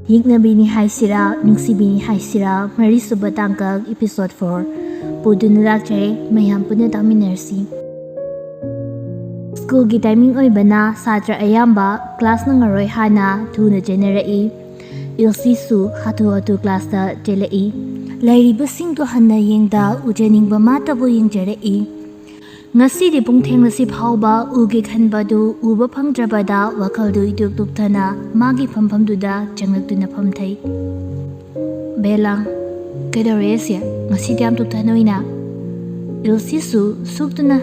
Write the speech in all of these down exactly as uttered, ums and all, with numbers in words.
ꯌꯦꯛꯅꯕꯤꯅꯤ ꯍꯥꯏꯁꯤꯔꯥ, ꯅꯨꯡꯁꯤꯕꯤꯅꯤ ꯍꯥꯏꯁꯤꯔꯥ, ꯃꯔꯤꯁꯨꯕ ꯇꯥꯡꯀꯛ, episode four ꯄꯨꯗꯨꯅ ꯂꯥꯛꯆꯔꯦ꯫ ꯃꯌꯥꯝ ꯄꯨꯟꯅ ꯇꯥꯃꯤꯟꯅꯔꯁꯤ꯫ ꯁ꯭ꯀꯨꯜꯒꯤ timing ꯑꯣꯏꯕꯅ ꯁꯥꯇ꯭ꯔ ꯑꯌꯥꯝꯕ class ꯅꯪꯉꯔꯣꯏ ꯍꯥꯏꯅ ꯊꯨꯅ ꯆꯦꯟꯅꯔꯛꯏ꯫ ꯏꯜꯁꯤꯁꯨ ꯍꯥꯊꯨ ꯍꯥꯊꯨ classꯇ ꯆꯦꯜꯂꯛꯏ꯫ ꯂꯩꯔꯤꯕꯁꯤꯡꯗꯨ ꯍꯟꯅ ꯌꯦꯡꯗ ꯎꯖꯅꯤꯡꯕ ꯃꯥꯇꯕꯨ ꯌꯦꯡꯖꯔꯛꯏ꯫ ꯉꯁꯤꯗꯤ ꯄꯨꯡ ꯊꯦꯡꯂꯁꯤ ꯐꯥꯎꯕ ꯎꯒꯦ ꯈꯟꯕꯗꯨ ꯎꯕ ꯐꯪꯗ꯭ꯔꯕꯗ ꯋꯥꯈꯜꯗꯨ ꯏꯇꯨꯛ ꯇꯨꯛꯊꯅ ꯃꯥꯒꯤ ꯐꯝꯐꯝꯗꯨꯗ ꯆꯪꯂꯛꯇꯨꯅ ꯐꯝꯊꯩ꯫ ꯕꯦꯂꯥ, ꯀꯩꯗꯧꯔꯦ ꯁꯤ? ꯉꯁꯤꯗꯤ ꯌꯥꯝ ꯇꯨꯛꯊꯅꯣꯏꯅ꯫ ꯏꯜꯁꯤꯁꯨ ꯁꯨꯛꯇꯨꯅ,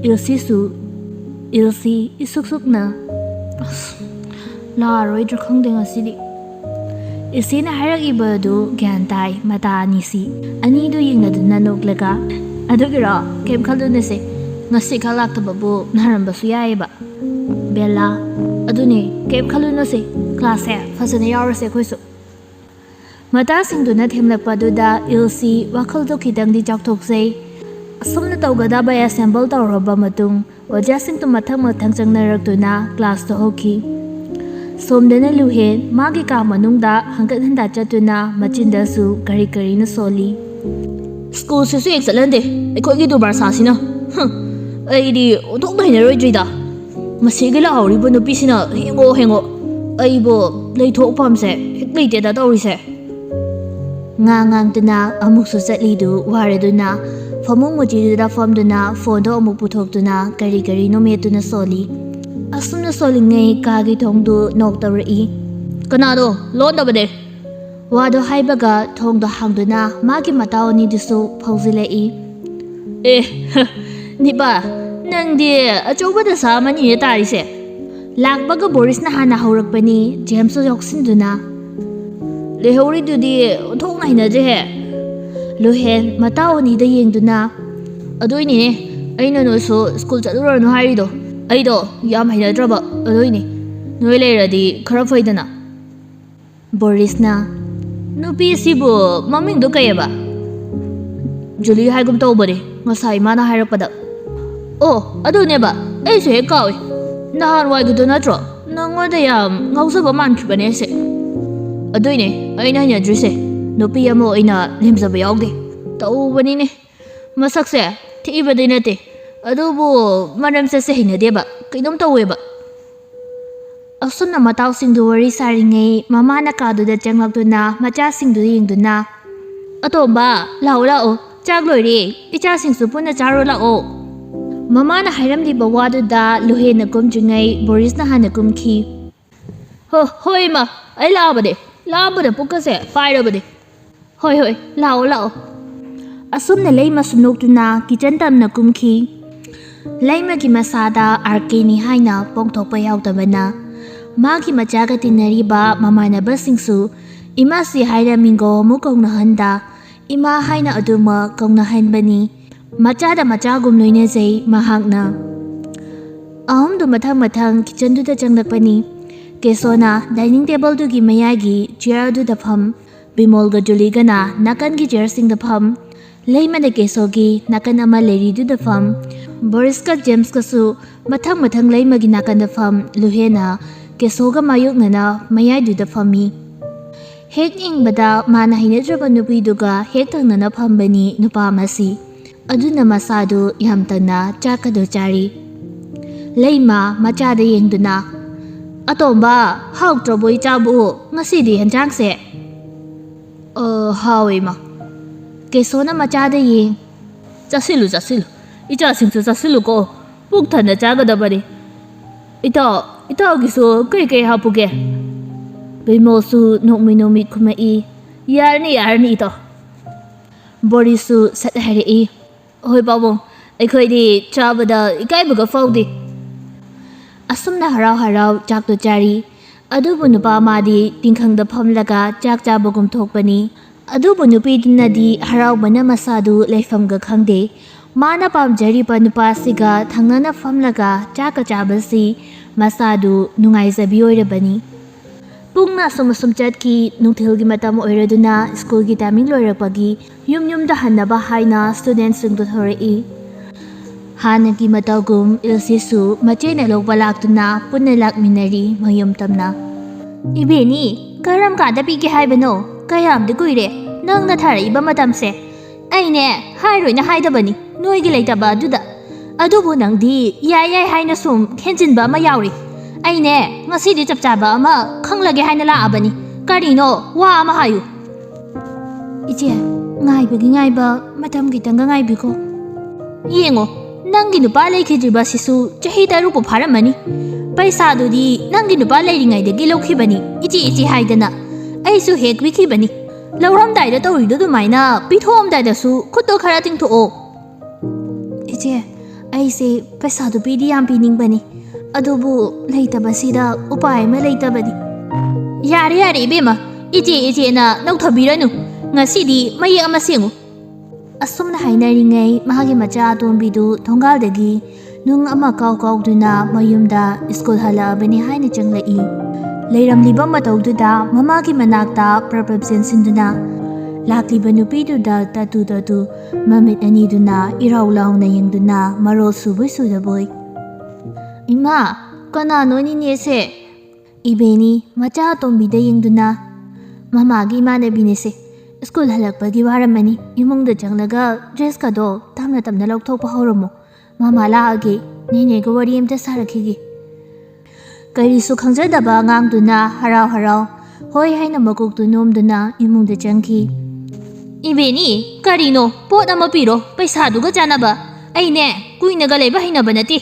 ꯏꯜꯁꯤꯁꯨ, ꯏꯜꯁꯤ ꯏꯁꯨꯛ ꯁꯨꯛꯅ꯫ ꯑꯁ, ꯂꯥꯛꯑꯔꯣꯏꯗ꯭ꯔꯥ ꯈꯪꯗꯦ ꯉꯁꯤꯗꯤ꯫ ꯏꯜꯁꯤꯅ ꯍꯥꯏꯔꯛꯏꯕꯗꯨ ꯒ꯭ꯌꯥꯟ ꯇꯥꯏ ꯃꯇꯥ ꯑꯅꯤꯁꯤ꯫ ꯑꯅꯤꯗꯨ ꯌꯦꯡꯅꯗꯨꯅ ꯅꯣꯛꯂꯒ, "ꯑꯗꯨꯒꯤꯔꯣ? ꯀꯩꯝ ꯈꯜꯂꯨꯅꯨꯁꯦ꯫ ꯉꯁꯤ ꯈꯛ ꯂꯥꯛꯇꯕꯕꯨ ꯅꯥꯔꯝꯕꯁꯨ ꯌꯥꯏꯑꯕ꯫" ꯕꯦꯂꯥ, "ꯑꯗꯨꯅꯦ, ꯀꯩꯝ ꯈꯜꯂꯨꯅꯨꯁꯦ꯫ Classꯁꯦ ꯐꯖꯅ ꯌꯥꯎꯔꯁꯦ ꯑꯩꯈꯣꯏꯁꯨ꯫" ꯃꯇꯥꯁꯤꯡꯗꯨꯅ ꯊꯦꯝꯂꯛꯄꯗꯨꯗ ꯏꯜꯁꯤ ꯋꯥꯈꯜꯗꯣ ꯈꯤꯇꯪꯗꯤ ꯆꯥꯎꯊꯣꯛꯆꯩ꯫ ꯑꯁꯨꯝꯅ ꯇꯧꯒꯗꯕ assemble ꯇꯧꯔꯕ ꯃꯇꯨꯡ, ꯑꯣꯖꯥꯁꯤꯡꯗꯨ ꯃꯊꯪ ꯃꯊꯪ ꯆꯪꯅꯔꯛꯇꯨꯅ classꯇ ꯍꯧꯈꯤ꯫ ꯁꯣꯝꯗꯅ ꯂꯨꯍꯦꯟ ꯃꯥꯒꯤ ꯀꯥ ꯃꯅꯨꯡꯗ ꯍꯪꯒꯠ ꯍꯟꯗꯥ ꯆꯠꯇꯨꯅ ꯃꯆꯤꯟꯗꯁꯨ ꯀꯔꯤ ꯀꯔꯤꯅꯣ ꯁꯣꯜꯂꯤ꯫ "ꯁ꯭ꯀꯨꯜꯁꯤꯁꯨ ꯍꯦꯛ ꯆꯠꯍꯟꯗꯦ ꯑꯩꯈꯣꯏꯒꯤ ꯗꯨꯕꯥꯔꯁꯥꯁꯤꯅ꯫ ꯍꯨꯝ, ꯑꯩꯗꯤ ꯑꯣꯟꯊꯣꯛꯅ ꯍꯩꯅꯔꯣꯏꯗ꯭ꯔꯤꯗ꯫ ꯃꯁꯤꯒꯤ ꯂꯥꯛꯍꯧꯔꯤꯕ ꯅꯨꯄꯤꯁꯤꯅ ꯍꯦꯡꯉꯣ ꯍꯦꯡꯉꯣ꯫ ꯑꯩꯕꯨ ꯂꯩꯊꯣꯛꯐꯝꯁꯦ ꯍꯦꯛ ꯂꯩꯇꯦꯗ ꯇꯧꯔꯤꯁꯦ꯫" ꯉꯥꯡ ꯉꯥꯡꯗꯨꯅ ꯑꯃꯨꯛꯁꯨ ꯆꯠꯂꯤꯗꯨ ꯋꯥꯔꯗꯨꯅ ꯐꯃꯨꯡ ꯃꯆꯤꯗꯨꯗ ꯐꯝꯗꯨꯅ phoneꯗꯣ ꯑꯃꯨꯛ ꯄꯨꯊꯣꯛꯇꯨꯅ ꯀꯔꯤ ꯀꯔꯤꯅꯣ ꯃꯦꯠꯇꯨꯅ ꯁꯣꯜꯂꯤ꯫ ꯑꯁꯨꯝꯅ ꯁꯣꯜꯂꯤꯉꯩ ꯀꯥꯒꯤ ꯊꯣꯡꯗꯨ knock ꯇꯧꯔꯛꯏ꯫ "ꯀꯅꯥꯅꯣ? ꯂꯣꯟꯗꯕꯅꯦ꯫" ꯋꯥꯗꯣ ꯍꯥꯏꯕꯒ ꯊꯣꯡꯗꯣ ꯍꯥꯡꯗꯨꯅ ꯃꯥꯒꯤ ꯃꯇꯥꯎ ꯑꯅꯤꯗꯨꯁꯨ ꯐꯥꯎꯖꯤꯜꯂꯛꯏ꯫ "ꯑꯦ, ꯅꯤꯄꯥ, ꯅꯪꯗꯤ ꯑꯆꯧꯕ ꯗꯁꯥ ꯑꯃꯅꯤꯅꯦ ꯇꯥꯔꯤꯁꯦ꯫" ꯂꯥꯛꯄꯒ ꯕꯣꯔꯤꯁꯅ ꯍꯥꯟꯅ ꯍꯧꯔꯛꯄꯅꯤ, ꯖꯦꯝꯁꯁꯨ ꯌꯥꯎꯁꯤꯟꯗꯨꯅ꯫ "ꯂꯩꯍꯧꯔꯤꯗꯨꯗꯤ ꯑꯣꯟꯊꯣꯛꯅ ꯍꯩꯅꯗ꯭ꯔꯦꯍꯦ꯫" ꯂꯨꯍꯦꯟ ꯃꯇꯥꯎ ꯑꯅꯤꯗ ꯌꯦꯡꯗꯨꯅ, "ꯑꯗꯨꯏꯅꯤꯅꯦ ꯑꯩꯅ ꯅꯣꯏꯁꯨ ꯁ꯭ꯀꯨꯜ ꯆꯠꯂꯨꯔꯅꯨ ꯍꯥꯏꯔꯤꯗꯣ꯫ ꯑꯩꯗꯣ ꯌꯥꯝ ꯍꯩꯅꯗ꯭ꯔꯕ ꯑꯗꯨꯏꯅꯤ꯫ ꯅꯣꯏ ꯂꯩꯔꯗꯤ ꯈꯔ ꯐꯩꯗꯅ꯫" ꯕꯣꯔꯤꯁꯅ, "ꯅꯨꯄꯤꯁꯤꯕꯨ ꯃꯃꯤꯡꯗꯣ ꯀꯩꯑꯕ?" "ꯖꯨꯂꯤ ꯍꯥꯏꯒꯨꯝ ꯇꯧꯕꯅꯦ ꯉꯁꯥꯏ ꯃꯥꯅ ꯍꯥꯏꯔꯛꯄꯗ꯫" "ꯑꯣ, ꯑꯗꯨꯅꯦꯕ, ꯑꯩꯁꯨ ꯍꯦꯛ ꯀꯥꯎꯏ꯫ ꯅꯍꯥꯟꯋꯥꯏꯒꯤꯗꯣ ꯅꯠꯇ꯭ꯔꯣ? ꯅꯪꯉꯣꯟꯗ ꯌꯥꯝ ꯉꯥꯎꯖꯕ ꯃꯥꯟꯈꯤꯕꯅꯦ ꯑꯩꯁꯦ꯫" ꯑꯗꯨꯏꯅꯦ ꯑꯩꯅ ꯍꯩꯅꯗ꯭ꯔꯤꯁꯦ꯫ ꯅꯨꯄꯤ ꯑꯃ ꯑꯣꯏꯅ ꯂꯦꯝꯖꯕ ꯌꯥꯎꯗꯦ꯫ ꯇꯧꯕꯅꯤꯅꯦ꯫ ꯃꯁꯛꯁꯦ ꯊꯤꯕꯗꯤ ꯅꯠꯇꯦ, ꯑꯗꯨꯕꯨ ꯃꯔꯝ ꯆꯠꯁꯦ ꯍꯩꯅꯗꯦꯕ, ꯀꯩꯅꯣꯝ ꯇꯧꯋꯦꯕ꯫ ꯑꯁꯨꯝꯅ ꯃꯇꯥꯎꯁꯤꯡꯗꯨ ꯋꯥꯔꯤ ꯁꯥꯔꯤꯉꯩ ꯃꯃꯥꯅ ꯀꯥꯗꯨꯗ ꯆꯪꯂꯛꯇꯨꯅ ꯃꯆꯥꯁꯤꯡꯗꯨ ꯌꯦꯡꯗꯨꯅ, "ꯑꯇꯣꯝꯕ, ꯂꯥꯛꯑꯣ ꯂꯥꯛꯑꯣ, ꯆꯥꯛ ꯂꯣꯏꯔꯦ, ꯏꯆꯥꯁꯤꯡꯁꯨ ꯄꯨꯟꯅ ꯆꯥꯔꯣ ꯂꯥꯛꯑꯣ"꯫ ꯃꯃꯥꯅ ꯍꯥꯏꯔꯝꯂꯤꯕ ꯋꯥꯗꯨꯗ ꯂꯨꯍꯦꯟꯅ ꯀꯨꯝꯗ꯭ꯔꯤꯉꯩ ꯕꯣꯔꯤꯁꯅ ꯍꯥꯟꯅ ꯀꯨꯝꯈꯤ꯫ "ꯍꯣ, ꯍꯣꯏ ꯏꯃꯥ, ꯑꯩ ꯂꯥꯛꯑꯕꯅꯦ, ꯂꯥꯝꯕꯅ ꯄꯨꯛꯀꯁꯦ ꯄꯥꯏꯔꯕꯅꯦ"꯫ "ꯍꯣꯏ ꯍꯣꯏ, ꯂꯥꯛꯑꯣ ꯂꯥꯛꯑꯣ"꯫ ꯑꯁꯨꯝꯅ ꯂꯩꯃꯁꯨ ꯅꯣꯛꯇꯨꯅ ꯀꯤꯆꯟ ꯇꯝꯅ ꯀꯨꯝꯈꯤ꯫ ꯂꯩꯃꯒꯤ ꯃꯁꯥꯗ ꯑꯥꯔ ꯀꯦꯅꯤ ꯍꯥꯏꯅ ꯄꯣꯡꯊꯣꯛꯄ ꯌꯥꯎꯗꯕꯅ, ꯃꯥꯒꯤ ꯃꯆꯥꯒ ꯇꯤꯟꯅꯔꯤꯕ ꯃꯃꯥꯟꯅꯕꯁꯤꯡꯁꯨ ꯏꯃꯥꯁꯤ ꯍꯥꯏꯅ ꯃꯤꯡꯒꯧ ꯑꯃꯨꯛ ꯀꯧꯅꯍꯟꯗ, ꯏꯃꯥ ꯍꯥꯏꯅ ꯑꯗꯨꯃꯛ ꯀꯧꯅꯍꯟꯕꯅꯤ꯫ ꯃꯆꯥꯗ ꯃꯆꯥꯒꯨꯝ ꯂꯣꯏꯅꯖꯩ ꯃꯍꯥꯛꯅ꯫ ꯑꯍꯨꯝꯗꯨ ꯃꯊꯪ ꯃꯊꯪ ꯀꯤꯆꯟꯗꯨꯗ ꯆꯪꯂꯛꯄꯅꯤ꯫ ꯀꯦꯁꯣꯅ ꯗꯥꯏꯅꯤꯡ ꯇꯦꯕꯜꯗꯨꯒꯤ ꯃꯌꯥꯏꯒꯤ ꯆꯤꯌꯔ ꯑꯗꯨꯗ ꯐꯝ, ꯕꯤꯃꯣꯜꯒ ꯖꯨꯂꯤꯒꯅ ꯅꯥꯀꯟꯒꯤ ꯆꯤꯌꯔꯁꯤꯡꯗ ꯐꯝ, ꯂꯩꯃꯅ ꯀꯦꯁꯣꯒꯤ ꯅꯥꯀꯟ ꯑꯃ ꯂꯩꯔꯤꯗꯨꯗ ꯐꯝ, ꯕꯣꯔꯤꯁꯀ ꯖꯦꯝꯁꯀꯁꯨ ꯃꯊꯪ ꯃꯊꯪ ꯂꯩꯃꯒꯤ ꯅꯥꯀꯟꯗ ꯐꯝ, ꯂꯨꯍꯦꯟꯅ ꯀꯦꯁꯣꯒ ꯃꯥꯌꯣꯛꯅꯅ ꯃꯌꯥꯏꯗꯨꯗ ꯐꯝꯃꯤ꯫ ꯍꯦꯛ ꯌꯦꯡꯕꯗ ꯃꯥꯅ ꯍꯩꯅꯗ꯭ꯔꯕ ꯅꯨꯄꯤꯗꯨꯒ ꯍꯦꯛ ꯊꯪꯅꯅ ꯐꯝꯕꯅꯤ ꯅꯨꯄꯥ ꯑꯃꯁꯤ꯫ ꯑꯗꯨꯅ ꯃꯁꯥꯗꯨ ꯌꯥꯝ ꯇꯟꯅ ꯆꯥꯛꯀꯗꯨ ꯆꯥꯔꯤ꯫ ꯂꯩꯃ ꯃꯆꯥꯗ ꯌꯦꯡꯗꯨꯅ, "ꯑꯇꯣꯝꯕ, ꯍꯥꯎꯇ꯭ꯔꯕꯣ ꯏꯆꯥꯕꯨ ꯉꯁꯤꯗꯤ ꯍꯦꯟꯖꯥꯡꯁꯦ?" "ꯑ, ꯍꯥꯎꯋꯦ ꯏꯃꯥ"꯫ ꯀꯦꯁꯣꯅ ꯃꯆꯥꯗ ꯌꯦꯡ꯫ "ꯆꯥꯁꯤꯜꯂꯨ ꯆꯥꯁꯤꯜꯂꯨ, ꯏꯆꯥꯁꯤꯡꯁꯨ ꯆꯥꯁꯤꯜꯂꯨꯀꯣ, ꯄꯨꯛ ꯊꯟꯅ ꯆꯥꯒꯗꯕꯅꯤ꯫ ꯏꯇꯥꯎ, ꯏꯇꯥꯎꯒꯤꯁꯨ ꯀꯩ ꯀꯩ ꯍꯥꯞꯄꯨꯒꯦ?" ꯕꯤꯃꯣꯜꯁꯨ ꯅꯣꯛꯃꯤ ꯅꯣꯛꯃꯤ ꯈꯨꯝꯃꯛꯏ, "ꯌꯥꯔꯅꯤ ꯌꯥꯔꯅꯤ ꯏꯇꯥꯎ"꯫ ꯕꯣꯔꯤꯁꯁꯨ ꯁꯠ ꯍꯥꯏꯔꯛꯏ, "ꯍꯣꯏ ꯄꯥꯕꯨꯡ, ꯑꯩꯈꯣꯏꯗꯤ ꯆꯥꯕꯗ ꯏꯀꯥꯏꯕꯒ ꯐꯥꯎꯗꯦ"꯫ ꯑꯁꯨꯝꯅ ꯍꯔꯥꯎ ꯍꯔꯥꯎ ꯆꯥꯛꯇꯨ ꯆꯥꯔꯤ꯫ ꯑꯗꯨꯕꯨ ꯅꯨꯄꯥ ꯑꯃꯗꯤ ꯇꯤꯡꯈꯪꯗ ꯐꯝꯂꯒ ꯆꯥꯛ ꯆꯥꯕꯒꯨꯝ ꯊꯣꯛꯄꯅꯤ꯫ ꯑꯗꯨꯕꯨ ꯅꯨꯄꯤꯗꯨꯅꯗꯤ ꯍꯔꯥꯎꯕꯅ ꯃꯁꯥꯗꯨ ꯂꯩꯐꯝꯒ ꯈꯪꯗꯦ꯫ ꯃꯥꯅ ꯄꯥꯝꯖꯔꯤꯕ ꯅꯨꯄꯥꯁꯤꯒ ꯊꯪꯅꯅ ꯐꯝꯂꯒ ꯆꯥꯛꯀ ꯆꯥꯕꯁꯤ ꯃꯁꯥꯗꯨ ꯅꯨꯡꯉꯥꯏꯖꯕꯤ ꯑꯣꯏꯔꯕꯅꯤ꯫ ꯄꯨꯡꯅ ꯑꯁꯨꯝ ꯑꯁꯨꯝ ꯆꯠꯈꯤ꯫ ꯅꯨꯡꯊꯤꯜꯒꯤ ꯃꯇꯝ ꯑꯣꯏꯔꯗꯨꯅ ꯁ꯭ꯀꯨꯜꯒꯤ ꯇꯥꯏꯃꯤꯡ ꯂꯣꯏꯔꯛꯄꯒꯤ ꯌꯨꯝ ꯌꯨꯝꯗ ꯍꯟꯅꯕ ꯍꯥꯏꯅ ꯁ꯭ꯇꯨꯗꯦꯟꯠꯁꯤꯡꯗꯨ ꯊꯧꯔꯛꯏ꯫ ꯍꯥꯟꯅꯒꯤ ꯃꯇꯧꯒꯨꯝ ꯏꯜꯁꯤꯁꯨ ꯃꯆꯦꯅ ꯂꯧꯕ ꯂꯥꯛꯇꯨꯅ ꯄꯨꯟꯅ ꯂꯥꯛꯃꯤꯟꯅꯔꯤ ꯃꯌꯨꯝ ꯇꯝꯅ꯫ "ꯏꯕꯦꯅꯤ, ꯀꯔꯝ ꯀꯥꯟꯗ ꯄꯤꯒꯦ ꯍꯥꯏꯕꯅꯣ? ꯀꯌꯥꯝꯗꯤ ꯀꯨꯏꯔꯦ ꯅꯪꯅ ꯊꯥꯔꯛꯏꯕ ꯃꯇꯝꯁꯦ?" "ꯑꯩꯅꯦ, ꯍꯥꯏꯔꯣꯏꯅ ꯍꯥꯏꯗꯕꯅꯤ, ꯅꯣꯏꯒꯤ ꯂꯩꯇꯕ ꯑꯗꯨꯗ꯫ ꯑꯗꯨꯕꯨ ꯅꯪꯗꯤ ꯌꯥꯏ ꯌꯥꯏ ꯍꯥꯏꯅ ꯁꯨꯝ ꯍꯦꯟꯖꯤꯟꯕ ꯑꯃ ꯌꯥꯎꯔꯤ꯫ ꯑꯩꯅꯦ, ꯉꯁꯤꯗꯤ ꯆꯞ ꯆꯥꯕ ꯑꯃ ꯈꯪꯂꯒꯦ ꯍꯥꯏꯅ ꯂꯥꯛꯑꯕꯅꯤ꯫ ꯀꯔꯤꯅꯣ? ꯋꯥ ꯑꯃ ꯍꯥꯏꯌꯨ꯫" "ꯏꯆꯦ, ꯉꯥꯏꯕꯒꯤ ꯉꯥꯏꯕ, ꯃꯇꯝ ꯈꯤꯇꯪꯒ ꯉꯥꯏꯕꯤꯈꯣ꯫" "ꯌꯦꯡꯉꯣ, ꯅꯪꯒꯤ ꯅꯨꯄꯥ ꯂꯩꯈꯤꯗ꯭ꯔꯤꯕꯁꯤꯁꯨ ꯆꯍꯤ ꯇꯔꯨꯛꯄꯨ ꯐꯥꯔꯝꯃꯅꯤ꯫ ꯄꯩꯁꯥꯗꯨꯗꯤ ꯅꯪꯒꯤ ꯅꯨꯄꯥ ꯂꯩꯔꯤꯉꯩꯗꯒꯤ ꯂꯧꯈꯤꯕꯅꯤ, ꯏꯆꯦ ꯏꯆꯦ ꯍꯥꯏꯗꯅ꯫ ꯑꯩꯁꯨ ꯍꯦꯛ ꯄꯤꯈꯤꯕꯅꯤ꯫ ꯂꯧꯔꯝꯗꯥꯏꯗ ꯇꯧꯔꯤꯗꯣ ꯑꯗꯨꯃꯥꯏꯅ ꯄꯤꯊꯣꯛꯑꯝꯗꯥꯏꯗꯁꯨ ꯈꯨꯠꯇꯣ ꯈꯔ ꯇꯤꯡꯊꯣꯛꯑꯣ꯫" "ꯏꯆꯦ, ꯑꯩꯁꯦ ꯄꯩꯁꯥꯗꯨ ꯄꯤꯗꯤ ꯌꯥꯝ ꯄꯤꯅꯤꯡꯕꯅꯤ, ꯑꯗꯨꯕꯨ ꯂꯩꯇꯕꯁꯤꯗ ꯎꯄꯥꯏ ꯑꯃ ꯂꯩꯇꯕꯅꯤ꯫" "ꯌꯥꯔꯦ ꯌꯥꯔꯦ ꯏꯕꯦꯝꯃ, ꯏꯆꯦ ꯏꯆꯦꯅ ꯅꯧꯊꯕꯤꯔꯅꯨ꯫ ꯉꯁꯤꯗꯤ ꯃꯌꯦꯛ ꯑꯃ ꯁꯦꯡꯉꯨ꯫" ꯑꯁꯨꯝꯅ ꯍꯥꯏꯅꯔꯤꯉꯩ, ꯃꯍꯥꯛꯀꯤ ꯃꯆꯥ ꯑꯇꯣꯝꯕꯤꯗꯨ ꯊꯣꯡꯒꯥꯜꯗꯒꯤ ꯅꯨꯡ ꯑꯃ ꯀꯥꯎ ꯀꯥꯎꯗꯨꯅ ꯃꯌꯨꯝꯗ ꯁ꯭ꯀꯨꯜ ꯍꯜꯂꯛꯑꯕꯅꯤ ꯍꯥꯏꯅ ꯆꯪꯂꯛꯏ꯫ ꯂꯩꯔꯝꯂꯤꯕ ꯃꯇꯧꯗꯨꯗ ꯃꯃꯥꯒꯤ ꯃꯅꯥꯛꯇ ꯄ꯭ꯔꯞ ꯄ꯭ꯔꯞ ꯆꯦꯟꯁꯤꯟꯗꯨꯅ ꯂꯥꯛꯂꯤꯕ ꯅꯨꯄꯤꯗꯨꯗ ꯇꯥꯇꯨ ꯇꯥꯇꯨ ꯃꯃꯤꯠ ꯑꯅꯤꯗꯨꯅ ꯏꯔꯥꯎ ꯂꯥꯎꯅ ꯌꯦꯡꯗꯨꯅ ꯃꯔꯣꯜ ꯁꯨꯕꯣꯏ ꯁꯨꯗꯕꯣꯏ꯫ "ꯏꯃꯥ, ꯀꯅꯥꯅꯣ ꯅꯤꯅꯦꯁꯦ?" "ꯏꯕꯦꯅꯤ, ꯃꯆꯥ ꯑꯇꯣꯝꯕꯤꯗ ꯌꯦꯡꯗꯨꯅ, ꯃꯃꯥꯒꯤ ꯏꯃꯥꯟꯅꯕꯤꯅꯦꯁꯦ꯫ ꯁ꯭ꯀꯨꯜ ꯍꯜꯂꯛꯄꯒꯤ ꯋꯥꯔꯝꯃꯅꯤ꯫ ꯏꯃꯨꯡꯗ ꯆꯪꯂꯒ ꯗ꯭ꯔꯦꯁꯀꯗꯣ ꯇꯞꯅ ꯇꯞꯅ ꯂꯧꯊꯣꯛꯄ ꯍꯧꯔꯝꯃꯣ꯫ ꯃꯃꯥ ꯂꯥꯛꯑꯒꯦ, ꯅꯦꯅꯦꯒ ꯋꯥꯔꯤ ꯑꯝꯇ ꯁꯥꯔꯛꯈꯤꯒꯦ꯫" ꯀꯔꯤꯁꯨ ꯈꯪꯖꯗꯕ ꯑꯉꯥꯡꯗꯨꯅ ꯍꯔꯥꯎ ꯍꯔꯥꯎ ꯍꯣꯏ ꯍꯥꯏꯅ ꯃꯀꯣꯛꯇꯨ ꯅꯣꯝꯗꯨꯅ ꯏꯃꯨꯡꯗ ꯆꯪꯈꯤ꯫ "ꯏꯕꯦꯅꯤ, ꯀꯔꯤꯅꯣ? ꯄꯣꯠ ꯑꯃ ꯄꯤꯔꯣ, ꯄꯩꯁꯥꯗꯨꯒ ꯆꯥꯟꯅꯕ꯫ ꯑꯩꯅꯦ, ꯀꯨꯏꯅꯒ ꯂꯩꯕ ꯍꯩꯅꯕ ꯅꯠꯇꯦ꯫"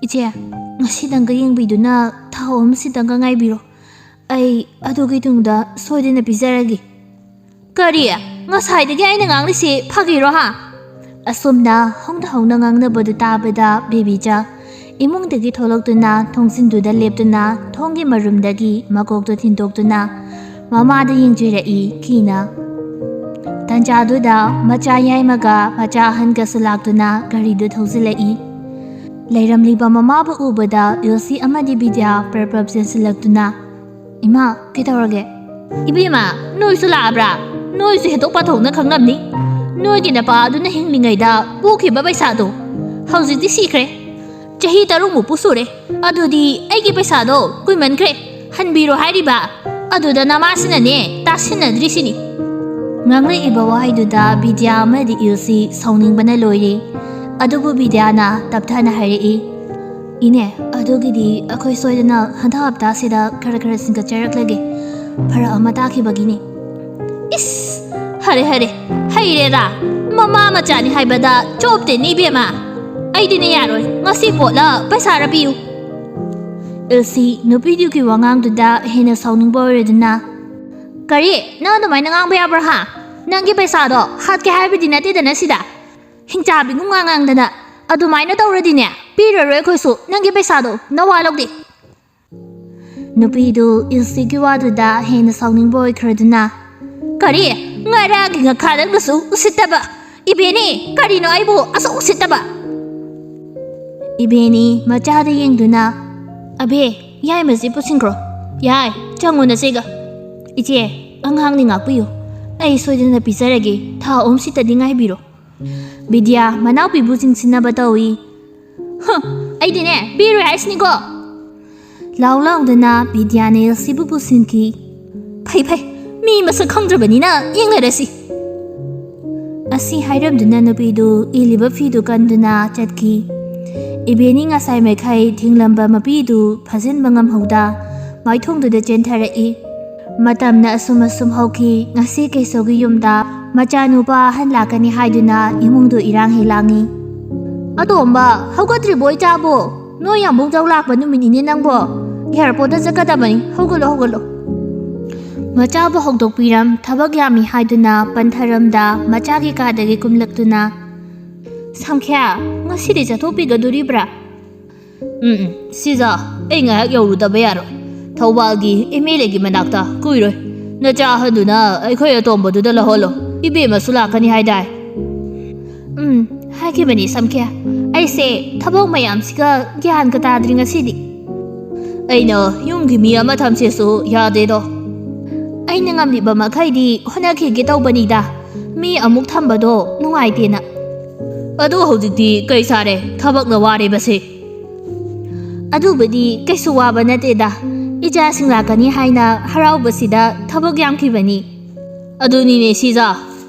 "ꯏꯆꯦ, ꯉꯁꯤꯗꯪꯒ ꯌꯦꯡꯕꯤꯗꯨꯅ ꯊꯥ ꯑꯍꯨꯝꯁꯤꯗꯪꯒ ꯉꯥꯏꯕꯤꯔꯣ꯫ ꯑꯩ ꯑꯗꯨꯒꯤ ꯇꯨꯡꯗ ꯁꯣꯏꯗꯅ ꯄꯤꯖꯔꯒꯦ꯫" "ꯀꯔꯤ? ꯉꯁꯥꯏꯗꯒꯤ ꯑꯩꯅ ꯉꯥꯡꯂꯤꯁꯤ ꯐꯥꯒꯤꯔꯣ ꯍꯥ?" ꯑꯁꯨꯝꯅ ꯍꯧꯅ ꯍꯧꯅ ꯉꯥꯡꯅꯕꯗꯨ ꯇꯥꯕꯗ ꯕꯦꯕꯤꯆꯥ ꯏꯃꯨꯡꯗꯒꯤ ꯊꯣꯛꯂꯛꯇꯨꯅ ꯊꯣꯡꯖꯤꯟꯗꯨꯗ ꯂꯦꯞꯇꯨꯅ ꯊꯣꯡꯒꯤ ꯃꯔꯨꯝꯗꯒꯤ ꯃꯀꯣꯛꯇꯨ ꯊꯤꯟꯗꯣꯛꯇꯨꯅ ꯃꯃꯥꯗ ꯌꯦꯡꯖꯔꯛꯏ ꯀꯤꯅ꯫ ꯇꯟꯖꯥꯗꯨꯗ ꯃꯆꯥ ꯌꯥꯏꯃꯒ ꯃꯆꯥ ꯑꯍꯟꯒꯁꯨ ꯂꯥꯛꯇꯨꯅ ꯒꯥꯔꯤꯗꯨ ꯊꯧꯖꯤꯜꯂꯛꯏ꯫ ꯂꯩꯔꯝꯂꯤꯕ ꯃꯃꯥꯕꯨ ꯎꯕꯗ ꯌꯣꯁꯤ ꯑꯃꯗꯤ ꯕꯤꯗ꯭ꯌꯥ ꯄ꯭ꯔꯞ ꯄ꯭ꯔꯞ ꯆꯦꯟꯁꯤꯜꯂꯛꯇꯨꯅ, "ꯏꯃꯥ, ꯀꯩꯗꯧꯔꯒꯦ?" "ꯏꯕꯦꯝꯃ, ꯅꯣꯏꯁꯨ ꯂꯥꯛꯑꯕ꯭ꯔꯥ? ꯅꯣꯏꯁꯨ ꯍꯦꯟꯗꯣꯛ ꯄꯥꯊꯣꯛꯅ ꯈꯪꯂꯝꯅꯤ꯫ ꯅꯣꯏꯒꯤ ꯅꯄꯥ ꯑꯗꯨꯅ ꯍꯤꯡꯂꯤꯉꯩꯗ ꯄꯨꯈꯤꯕ ꯄꯩꯁꯥꯗꯣ ꯍꯧꯖꯤꯛꯇꯤ ꯁꯤꯈ꯭ꯔꯦ꯫ ꯆꯍꯤ ꯇꯔꯨꯛꯃꯨꯛꯄꯨ ꯁꯨꯔꯦ꯫ ꯑꯗꯨꯗꯤ ꯑꯩꯒꯤ ꯄꯩꯁꯥꯗꯣ ꯀꯨꯏꯃꯟꯈ꯭ꯔꯦ꯫ ꯍꯟꯕꯤꯔꯣ ꯍꯥꯏꯔꯤꯕ? ꯑꯗꯨꯗ ꯅꯃꯥꯁꯤꯅꯅꯦ ꯇꯥꯁꯤꯟꯅꯗ꯭ꯔꯤꯁꯤꯅꯤ꯫ ꯉꯥꯡꯂꯛꯏꯕ ꯋꯥꯍꯩꯗꯨꯗ ꯕꯤꯗ꯭ꯌꯥ ꯑꯃꯗꯤ ꯏꯜꯁꯤ ꯁꯥꯎꯅꯤꯡꯕꯅ ꯂꯣꯏꯔꯦ꯫ ꯑꯗꯨꯕꯨ ꯕꯤꯗ꯭ꯌꯥꯅ ꯇꯞꯊꯅ ꯍꯥꯏꯔꯛꯏ, "ꯏꯅꯦ, ꯑꯗꯨꯒꯤꯗꯤ ꯑꯩꯈꯣꯏ ꯁꯣꯏꯗꯅ ꯍꯟꯗꯛ ꯍꯞꯇꯥꯁꯤꯗ ꯈꯔ ꯈꯔ ꯁꯤꯡꯀꯠꯆꯔꯛꯂꯒꯦ꯫ ꯐꯔꯛ ꯑꯃ ꯇꯥꯈꯤꯕꯒꯤꯅꯤ꯫" "ꯏꯁ, ꯍꯔꯦ ꯍꯔꯦ, ꯍꯩꯔꯦꯔꯥ? ꯃꯃꯥ ꯃꯆꯥꯅꯤ ꯍꯥꯏꯕꯗ ꯆꯣꯞꯇꯦꯅꯦ ꯏꯕꯦꯝꯃ꯫ ꯑꯩꯗꯤꯅꯦ ꯌꯥꯔꯣꯏ, ꯉꯁꯤ ꯄꯣꯠꯂ ꯄꯩꯁꯥꯔ ꯄꯤꯌꯨ꯫" ꯏꯜꯁꯤ ꯅꯨꯄꯤꯗꯨꯒꯤ ꯋꯥꯉꯥꯡꯗꯨꯗ ꯍꯦꯟꯅ ꯁꯥꯎꯅꯤꯡꯕ ꯑꯣꯏꯔꯗꯨꯅ, "ꯀꯔꯤ? ꯅꯪ ꯑꯗꯨꯃꯥꯏꯅ ꯉꯥꯡꯕ ꯌꯥꯕ꯭ꯔꯥ ꯍꯥ? ꯅꯪꯒꯤ ꯄꯩꯁꯥꯗꯣ ꯍꯥꯠꯀꯦ ꯍꯥꯏꯕꯗꯤ ꯅꯠꯇꯦꯗꯅ ꯁꯤꯗ꯫ ꯍꯤꯡꯆꯥꯕꯤꯒꯨꯝ ꯉꯥꯡ ꯉꯥꯡꯗꯅ ꯑꯗꯨꯃꯥꯏꯅ ꯇꯧꯔꯗꯤꯅꯦ, ꯄꯤꯔꯔꯣꯏ ꯑꯩꯈꯣꯏꯁꯨ ꯅꯪꯒꯤ ꯄꯩꯁꯥꯗꯣ, ꯅꯋꯥ ꯂꯧꯗꯦ꯫" ꯅꯨꯄꯤꯗꯨ ꯏꯜꯁꯤꯒꯤ ꯋꯥꯗꯨꯗ ꯍꯦꯟꯅ ꯁꯥꯎꯅꯤꯡꯕ ꯑꯣꯏꯈ꯭ꯔꯗꯨꯅ, "ꯀꯔꯤ? ꯉꯔꯥꯡꯒꯤ ꯉꯈꯥꯗꯪꯗꯁꯨ ꯎꯁꯤꯠꯇꯕ꯫ ꯏꯕꯦꯅꯤ, ꯀꯔꯤꯅꯣ ꯑꯩꯕꯨ ꯑꯁꯨꯛ ꯎꯁꯤꯠꯇꯕ?" ꯏꯕꯦꯅꯤ ꯃꯆꯥꯗ ꯌꯦꯡꯗꯨꯅ, "ꯑꯕꯦ, ꯌꯥꯏꯃꯁꯤ ꯄꯨꯁꯤꯟꯈ꯭ꯔꯣ꯫ ꯌꯥꯏ, ꯆꯪꯉꯨ ꯅꯆꯦꯒ꯫" "ꯏꯆꯦ, ꯑꯉꯥꯡꯅꯤ ꯉꯥꯛꯄꯤꯌꯨ꯫ ꯑꯩ ꯁꯣꯏꯗꯅ ꯄꯤꯖꯔꯒꯦ꯫ ꯊꯥ ꯑꯍꯨꯝ ꯁꯤꯠꯇꯗꯤ ꯉꯥꯏꯕꯤꯔꯣ꯫" ꯕꯤꯗ꯭ꯌꯥ ꯃꯅꯥꯎꯄꯤꯕꯨ ꯆꯤꯡꯁꯤꯟꯅꯕ ꯇꯧꯏ꯫ "ꯍ, ꯑꯩꯗꯤꯅꯦ ꯄꯤꯔꯣꯏ ꯍꯥꯏꯁꯤꯅꯤꯀꯣ꯫" ꯂꯥꯎ ꯂꯥꯎꯗꯅ ꯕꯤꯗ꯭ꯌꯥꯅ ꯏꯜꯁꯤꯕꯨ ꯄꯨꯁꯤꯟꯈꯤ꯫ "ꯐꯩ ꯐꯩ, ꯃꯤ ꯃꯁꯛ ꯈꯪꯗ꯭ꯔꯕꯅꯤꯅ ꯌꯦꯡꯅꯔꯁꯤ꯫" ꯑꯁꯤ ꯍꯥꯏꯔꯝꯗꯨꯅ ꯅꯨꯄꯤꯗꯨ ꯏꯜꯂꯤꯕ ꯐꯤꯗꯨ ꯀꯟꯗꯨꯅ ꯆꯠꯈꯤ꯫ ꯏꯕꯦꯅꯤ ꯉꯁꯥꯏ ꯃꯈꯩ ꯊꯤꯡꯂꯝꯕ ꯃꯄꯤꯗꯨ ꯐꯥꯖꯤꯟꯕ ꯉꯝꯍꯧꯗ ꯃꯥꯏꯊꯣꯡꯗꯨꯗ ꯆꯦꯟꯊꯔꯛꯏ꯫ ꯃꯇꯝꯅ ꯑꯁꯨꯝ ꯑꯁꯨꯝ ꯍꯧꯈꯤ꯫ ꯉꯁꯤ ꯀꯩꯁꯧꯒꯤ ꯌꯨꯝꯗ ꯃꯆꯥꯅꯨꯄꯥ ꯑꯍꯟ ꯂꯥꯛꯀꯅꯤ ꯍꯥꯏꯗꯨꯅ ꯏꯃꯨꯡꯗꯨ ꯏꯔꯥꯡ ꯍꯦꯛ ꯂꯥꯡꯉꯤ꯫ "ꯑꯇꯣꯝꯕ, ꯍꯧꯒꯠꯇ꯭ꯔꯤꯕꯣ ꯏꯆꯥꯕꯣ? ꯅꯣꯏ ꯌꯥꯝꯕꯨꯡ ꯖꯧ ꯂꯥꯛꯄ ꯅꯨꯃꯤꯠꯅꯤꯅꯦ ꯅꯪꯕꯣ꯫ ꯑꯦꯌꯥꯔꯄꯣꯔꯠꯇ ꯆꯠꯀꯗꯕꯅꯤ꯫ ꯍꯧꯒꯠꯂꯣ, ꯍꯧꯒꯠꯂꯣ꯫" ꯃꯆꯥꯕꯨ ꯍꯧꯗꯣꯛꯄꯤꯔꯝ ꯊꯕꯛ ꯌꯥꯝꯃꯤ ꯍꯥꯏꯗꯨꯅ ꯄꯟꯊꯔꯝꯗ ꯃꯆꯥꯒꯤ ꯀꯥꯗꯒꯤ ꯀꯨꯝꯂꯛꯇꯨꯅ, "ꯁꯝꯈ꯭ꯌꯥ, ꯉꯁꯤꯗꯤ ꯆꯠꯊꯣꯛꯄꯤꯒꯗꯣꯔꯤꯕ꯭ꯔꯥ?" "ꯎꯝ, ꯎꯝ, ꯁꯤꯖ, ꯑꯩ ꯉꯥꯏꯍꯥꯛ ꯌꯧꯔꯨꯗꯕ ꯌꯥꯔꯣꯏ꯫ ꯊꯧꯕꯥꯜꯒꯤ ꯑꯦꯝ ꯑꯦꯜ ꯑꯦꯒꯤ ꯃꯅꯥꯛꯇ ꯀꯨꯏꯔꯣꯏ꯫ ꯅꯆꯥ ꯑꯍꯟꯗꯨꯅ ꯑꯩꯈꯣꯏ ꯑꯇꯣꯝꯕꯗꯨꯗ ꯂꯧꯍꯜꯂꯣ꯫ ꯏꯕꯦꯝꯃꯁꯨ ꯂꯥꯛꯀꯅꯤ ꯍꯥꯏꯗꯥꯏ?" "ꯎꯝ, ꯍꯥꯏꯈꯤꯕꯅꯤ ꯁꯝꯈ꯭ꯌꯥ꯫ ꯑꯩꯁꯦ ꯊꯕꯛ ꯃꯌꯥꯝꯁꯤꯒ ꯒ꯭ꯌꯥꯟꯒ ꯇꯥꯗ꯭ꯔꯤ ꯉꯁꯤꯗꯤ꯫ ꯑꯩꯅ ꯌꯨꯝꯒꯤ ꯃꯤ ꯑꯃ ꯊꯝꯁꯦꯁꯨ ꯌꯥꯗꯦꯗꯣ꯫ ꯑꯩꯅ ꯉꯝꯂꯤꯕ ꯃꯈꯩꯗꯤ ꯍꯣꯠꯅꯈꯤꯒꯦ ꯇꯧꯕꯅꯤꯗ꯫ ꯃꯤ ꯑꯃꯨꯛ ꯊꯝꯕꯗꯣ ꯅꯨꯡꯉꯥꯏꯇꯦꯅ꯫" "ꯑꯗꯨ ꯍꯧꯖꯤꯛꯇꯤ ꯀꯩ ꯁꯥꯔꯦ? ꯊꯕꯛꯅ ꯋꯥꯔꯦꯕꯁꯦ꯫" ꯑꯗꯨꯕꯨꯗꯤ ꯀꯩꯁꯨ ꯋꯥꯕ ꯅꯠꯇꯦꯗ꯫ ꯏꯆꯥꯁꯤꯡ ꯂꯥꯛꯀꯅꯤ ꯍꯥꯏꯅ ꯍꯔꯥꯎꯕꯁꯤꯗ ꯊꯕꯛ ꯌꯥꯝꯈꯤꯕꯅꯤ꯫ ꯑꯗꯨꯅꯤꯅꯦ ꯁꯤꯖꯥ꯫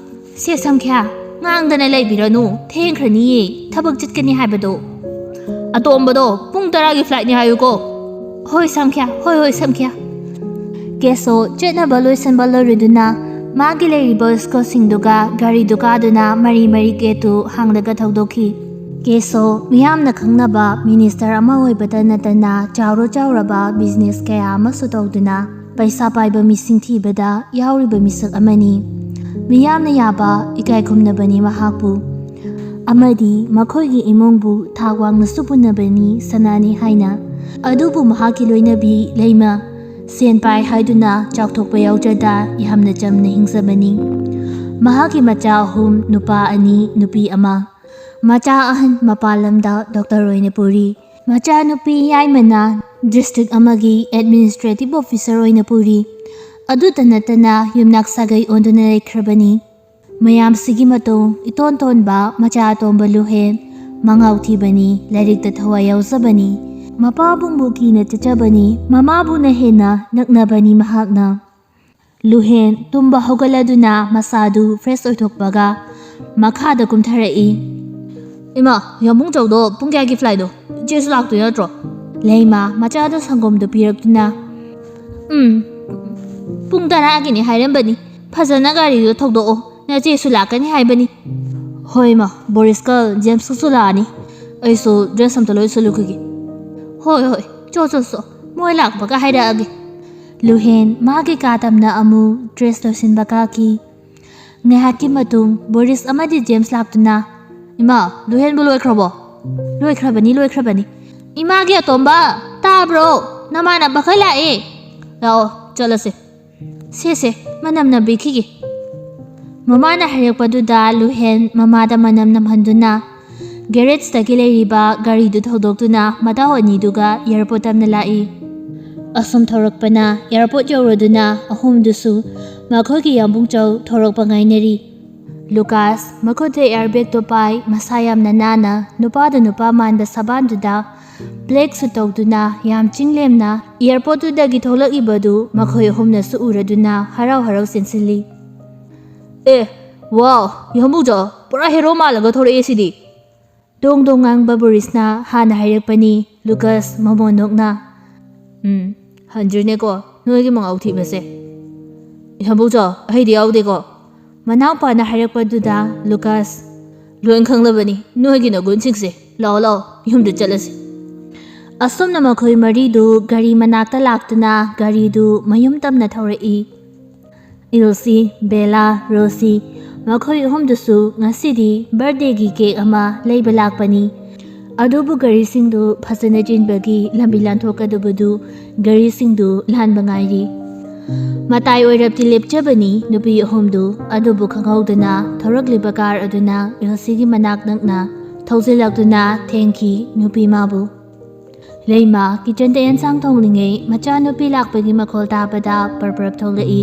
ꯁꯦ ꯁꯝꯈ꯭ꯌꯥ, ꯉꯥꯡꯗꯅ ꯂꯩꯕꯤꯔꯅꯨ, ꯊꯦꯡꯈ꯭ꯔꯅꯤꯌꯦ ꯊꯕꯛ ꯆꯠꯀꯅꯤ ꯍꯥꯏꯕꯗꯣ꯫ ꯑꯇꯣꯝꯕꯗꯣ ꯄꯨꯡ ꯇꯔꯥꯒꯤ flightꯅꯤ ꯍꯥꯏꯌꯨꯀꯣ꯫ ꯍꯣꯏ ꯁꯝꯈ꯭ꯌꯥ, ꯍꯣꯏ ꯍꯣꯏ ꯁꯝꯈ꯭ꯌꯥ꯫ ꯀꯦꯁꯣ ꯆꯠꯅꯕ ꯂꯣꯏꯁꯤꯟꯕ ꯂꯣꯏꯔꯗꯨꯅ ꯃꯥꯒꯤ ꯂꯩꯔꯤꯕ ꯁ꯭ꯀꯣꯠꯁꯤꯡꯗꯨꯒ ꯒꯥꯔꯤꯗꯨ ꯀꯥꯗꯨꯅ ꯃꯔꯤ ꯃꯔꯤ ꯒꯦꯠꯇꯨ ꯍꯥꯡꯂꯒ ꯊꯧꯗꯣꯛꯈꯤ꯫ ꯀꯦꯁꯣ ꯃꯤꯌꯥꯝꯅ ꯈꯪꯅꯕ ꯃꯤꯅꯤꯁꯇꯔ ꯑꯃ ꯑꯣꯏꯕꯇ ꯅꯠꯇꯅ ꯆꯥꯎꯔ ꯆꯥꯎꯔꯕ ꯕꯤꯖꯤꯅꯦꯁ ꯀꯌꯥ ꯑꯃꯁꯨ ꯇꯧꯗꯨꯅ ꯄꯩꯁꯥ ꯄꯥꯏꯕ ꯃꯤꯁꯤꯡ ꯊꯤꯕꯗ ꯌꯥꯎꯔꯤꯕ ꯃꯤꯁꯛ ꯑꯃꯅꯤ꯫ ꯃꯤꯌꯥꯝꯅ ꯌꯥꯕ ꯏꯀꯥꯏ ꯈꯨꯝꯅꯕꯅꯤ ꯃꯍꯥꯛꯄꯨ꯫ ꯑꯃꯗꯤ ꯃꯈꯣꯏꯒꯤ ꯏꯃꯨꯡꯕꯨ ꯊꯥꯛ ꯋꯥꯡꯅꯁꯨ ꯄꯨꯅꯕꯅꯤ ꯁꯅꯥꯅꯤ ꯍꯥꯏꯅ꯫ ꯑꯗꯨꯕꯨ ꯃꯍꯥꯛꯀꯤ ꯂꯣꯏꯅꯕꯤ ꯂꯩꯃ ꯁꯦꯟ ꯄꯥꯏ ꯍꯥꯏꯗꯨꯅ ꯆꯥꯎꯊꯣꯛꯄ ꯌꯥꯎꯖꯗ ꯌꯥꯝꯅ ꯆꯝꯅ ꯍꯤꯡꯖꯕꯅꯤ꯫ ꯃꯍꯥꯛꯀꯤ ꯃꯆꯥ ꯑꯍꯨꯝ, ꯅꯨꯄꯥ ꯑꯅꯤ, ꯅꯨꯄꯤ ꯑꯃ꯫ ꯃꯆꯥ ꯑꯍꯟ ꯃꯄꯥꯟ ꯂꯝꯗ ꯗꯣꯛꯇꯔ ꯑꯣꯏꯅ ꯄꯨꯔꯤ꯫ ꯃꯆꯥꯅꯨꯄꯤ ꯌꯥꯏꯃꯅ ꯗꯤꯁꯇ꯭ꯔꯤꯛ ꯑꯃꯒꯤ ꯑꯦꯗꯃꯤꯅꯤꯁꯇ꯭ꯔꯦꯇꯤꯚ ꯑꯣꯐꯤꯁꯔ ꯑꯣꯏꯅ ꯄꯨꯔꯤ꯫ ꯑꯗꯨꯇ ꯅꯠꯇꯅ ꯌꯨꯝꯅꯥꯛ ꯁꯥꯒꯩ ꯑꯣꯟꯗꯨꯅ ꯂꯩꯈ꯭ꯔꯕꯅꯤ꯫ ꯃꯌꯥꯝꯁꯤꯒꯤ ꯃꯇꯧ ꯏꯇꯣꯟ ꯇꯣꯟꯕ ꯃꯆꯥ ꯑꯇꯣꯝꯕ ꯂꯨꯍꯦꯟ ꯃꯉꯥꯎ ꯊꯤꯕꯅꯤ, ꯂꯥꯏꯔꯤꯛꯇ ꯊꯋꯥꯏ ꯌꯥꯎꯖꯕꯅꯤ꯫ ꯃꯄꯥꯕꯨꯡꯕꯨ ꯀꯤꯅ ꯆꯠꯆꯕꯅꯤ, ꯃꯃꯥꯕꯨꯅ ꯍꯦꯟꯅ ꯅꯛꯅꯕꯅꯤ ꯃꯍꯥꯛꯅ꯫ ꯂꯨꯍꯦꯟ ꯇꯨꯝꯕ ꯍꯧꯒꯠꯂꯗꯨꯅ ꯃꯁꯥꯗꯨ ꯐ꯭ꯔꯦꯁ ꯑꯣꯏꯊꯣꯛꯄꯒ ꯃꯈꯥꯗ ꯀꯨꯝꯊꯔꯛꯏ꯫ ꯏꯃꯥ, ꯌꯥꯝꯕꯨꯡ ꯆꯧꯗꯣ ꯄꯨꯡ ꯀꯌꯥꯒꯤ flightꯅꯣ? ꯏꯆꯦꯁꯨ ꯂꯥꯛꯇꯣꯏ ꯅꯠꯇ꯭ꯔꯣ? ꯂꯩꯃ ꯃꯆꯥꯗ ꯁꯪꯒꯣꯝꯗꯨ ꯄꯤꯔꯛꯇꯨꯅ, ꯎꯝ, ꯄꯨꯡ ꯇꯔꯥꯒꯤꯅꯤ ꯍꯥꯏꯔꯝꯕꯅꯤ꯫ ꯐꯖꯅ ꯒꯥꯔꯤꯗꯣ ꯊꯧꯗꯣꯛꯑꯣ, ꯅꯆꯦꯁꯨ ꯂꯥꯛꯀꯅꯤ ꯍꯥꯏꯕꯅꯤ꯫ ꯍꯣꯏ ꯏꯃꯥ, ꯕꯣꯔꯤꯁꯀ ꯖꯦꯝꯁꯀꯁꯨ ꯂꯥꯛꯑꯅꯤ꯫ ꯑꯩꯁꯨ ꯗ꯭ꯔꯦꯁ ꯑꯝꯇ ꯂꯣꯏꯁꯤꯜꯂꯨꯈꯤꯒꯦ꯫ ꯍꯣꯏ ꯍꯣꯏ, ꯆꯣ ꯆꯣ ꯆꯣ, ꯃꯣꯏ ꯂꯥꯛꯄꯒ ꯍꯥꯏꯔꯛꯑꯒꯦ꯫ ꯂꯨꯍꯦꯟ ꯃꯥꯒꯤ ꯀꯥ ꯇꯝꯅ ꯑꯃꯨꯛ ꯗ꯭ꯔꯦꯁ ꯂꯣꯏꯁꯤꯟꯕ ꯀꯥꯈꯤ꯫ ꯉꯥꯏꯍꯥꯛꯀꯤ ꯃꯇꯨꯡ ꯕꯣꯔꯤꯁ ꯑꯃꯗꯤ ꯖꯦꯝꯁ ꯂꯥꯛꯇꯨꯅ, ꯏꯃꯥ, ꯂꯨꯍꯦꯟꯕꯨ ꯂꯣꯏꯈ꯭ꯔꯕꯣ? ꯂꯣꯏꯈ꯭ꯔꯕꯅꯤ, ꯂꯣꯏꯈ꯭ꯔꯕꯅꯤ꯫ ꯏꯃꯥꯒꯤ ꯑꯇꯣꯝꯕ, ꯇꯥꯕ꯭ꯔꯣ? ꯅꯃꯥꯟꯅꯕꯈꯩ ꯂꯥꯛꯑꯦ꯫ ꯂꯥꯛꯑꯣ, ꯆꯠꯂꯁꯦ꯫ ꯁꯦ ꯁꯦ, ꯃꯅꯝ ꯅꯝꯕꯤꯈꯤꯒꯦ꯫ ꯃꯃꯥꯅ ꯍꯥꯏꯔꯛꯄꯗꯨꯗ ꯂꯨꯍꯦꯟ ꯃꯃꯥꯗ ꯃꯅꯝ ꯅꯝꯍꯟꯗꯨꯅ ꯒꯦꯔꯦꯖꯇꯒꯤ ꯂꯩꯔꯤꯕ ꯒꯥꯔꯤꯗꯨ ꯊꯧꯗꯣꯛꯇꯨꯅ ꯃꯇꯥꯎ ꯑꯅꯤꯗꯨꯒ ꯑꯦꯌꯥꯔꯄꯣꯔꯠ ꯇꯝꯅ ꯂꯥꯛꯏ꯫ ꯑꯁꯨꯝ ꯊꯧꯔꯛꯄꯅ ꯑꯦꯌꯥꯔꯄꯣꯔꯠ ꯌꯧꯔꯗꯨꯅ ꯑꯍꯨꯝꯗꯨꯁꯨ ꯃꯈꯣꯏꯒꯤ ꯌꯥꯝꯕꯨꯡ ꯆꯧ ꯊꯧꯔꯛꯄ ꯉꯥꯏꯅꯔꯤ꯫ ꯂꯨꯀꯥꯁ ꯃꯈꯨꯠꯇ ꯑꯦꯌꯥꯔꯕꯦꯒꯇꯨ ꯄꯥꯏ, ꯃꯁꯥ ꯌꯥꯝꯅ ꯅꯥꯟꯅ ꯅꯨꯄꯥꯗ ꯅꯨꯄꯥ ꯃꯥꯟꯕ ꯁꯕꯥꯟꯗꯨꯗ ꯕ꯭ꯂꯦꯛ ꯁꯨꯠ ꯇꯧꯗꯨꯅ ꯌꯥꯝ ꯆꯤꯡꯂꯦꯝꯅ ꯑꯦꯌꯥꯔꯄꯣꯔꯠꯇꯨꯗꯒꯤ ꯊꯣꯛꯂꯛꯏꯕꯗꯨ ꯃꯈꯣꯏ ꯑꯍꯨꯝꯅꯁꯨ ꯎꯔꯗꯨꯅ ꯍꯔꯥꯎ ꯍꯔꯥꯎ ꯆꯦꯟꯁꯤꯜꯂꯤ꯫ "ꯑꯦ, ꯋꯥꯎ, ꯌꯥꯝꯕꯨꯡꯆꯥ, ꯄꯨꯔꯥ ꯍꯦꯔꯣ ꯃꯥꯜꯂꯒ ꯊꯣꯔꯛꯑꯦ ꯁꯤꯗꯤ!" ꯗꯣꯡ ꯗꯣꯡ ꯉꯥꯡꯕ ꯕꯣꯔꯤꯁꯅ ꯍꯥꯟꯅ ꯍꯥꯏꯔꯛꯄꯅꯤ꯫ ꯂꯨꯀꯁ ꯃꯃꯣꯟ ꯅꯣꯛꯅ, "ꯎꯝ, ꯍꯟꯗ꯭ꯔꯤꯅꯦꯀꯣ ꯅꯣꯏꯒꯤ ꯃꯉꯥꯎ ꯊꯤꯕꯁꯦ꯫ ꯌꯥꯝꯕꯨꯡꯆꯥ, ꯑꯩꯗꯤ ꯌꯥꯎꯗꯦꯀꯣ?" ꯃꯅꯥꯎꯄꯥꯅ ꯍꯥꯏꯔꯛꯄꯗꯨꯗ ꯂꯨꯀꯁ, "ꯂꯣꯏ ꯈꯪꯂꯕꯅꯤ ꯅꯣꯏꯒꯤ ꯅꯒꯨꯟꯁꯤꯡꯁꯦ꯫ ꯂꯥꯛꯑꯣ, ꯂꯥꯛꯑꯣ, ꯌꯨꯝꯗ ꯆꯠꯂꯁꯤ꯫" ꯑꯁꯨꯝꯅ ꯃꯈꯣꯏ ꯃꯔꯤꯗꯨ ꯒꯥꯔꯤ ꯃꯅꯥꯛꯇ ꯂꯥꯛꯇꯨꯅ ꯒꯥꯔꯤꯗꯨ ꯃꯌꯨꯝ ꯇꯝꯅ ꯊꯧꯔꯛꯏ꯫ ꯏꯜꯁꯤ, ꯕꯦꯂꯥ, ꯔꯣꯁꯤ, ꯃꯈꯣꯏ ꯑꯍꯨꯝꯗꯨꯁꯨ ꯉꯁꯤꯗꯤ ꯕꯥꯔꯗꯦꯒꯤ ꯀꯦꯛ ꯑꯃ ꯂꯩꯕ ꯂꯥꯛꯄꯅꯤ꯫ ꯑꯗꯨꯕꯨ ꯒꯥꯔꯤꯁꯤꯡꯗꯨ ꯐꯖꯅ ꯆꯦꯟꯕꯒꯤ ꯂꯝꯕꯤ ꯂꯥꯟꯊꯣꯛꯀꯗꯕꯗꯨ ꯒꯥꯔꯤꯁꯤꯡꯗꯨ ꯂꯥꯟꯕ ꯉꯥꯏꯔꯤ꯫ ꯃꯇꯥꯏ ꯑꯣꯏꯔꯞꯇꯤ ꯂꯦꯞꯆꯕꯅꯤ ꯅꯨꯄꯤ ꯑꯍꯨꯝꯗꯨ, ꯑꯗꯨꯕꯨ ꯈꯪꯍꯧꯗꯅ ꯊꯧꯔꯛꯂꯤꯕ ꯀꯥꯔ ꯑꯗꯨꯅ ꯏꯜꯁꯤꯒꯤ ꯃꯅꯥꯛ ꯅꯛꯅ ꯊꯧꯖꯤꯜꯂꯛꯇꯨꯅ ꯊꯦꯡꯈꯤ ꯅꯨꯄꯤ ꯃꯥꯕꯨ꯫ ꯂꯩꯃ ꯀꯤꯆꯟꯗ ꯑꯦꯟꯁꯥꯡ ꯊꯣꯡꯂꯤꯉꯩ ꯃꯆꯥꯅꯨꯄꯤ ꯂꯥꯛꯄꯒꯤ ꯃꯈꯣꯜ ꯇꯥꯕꯗ ꯄꯔꯞ ꯄꯔꯞ ꯊꯣꯛꯂꯛꯏ꯫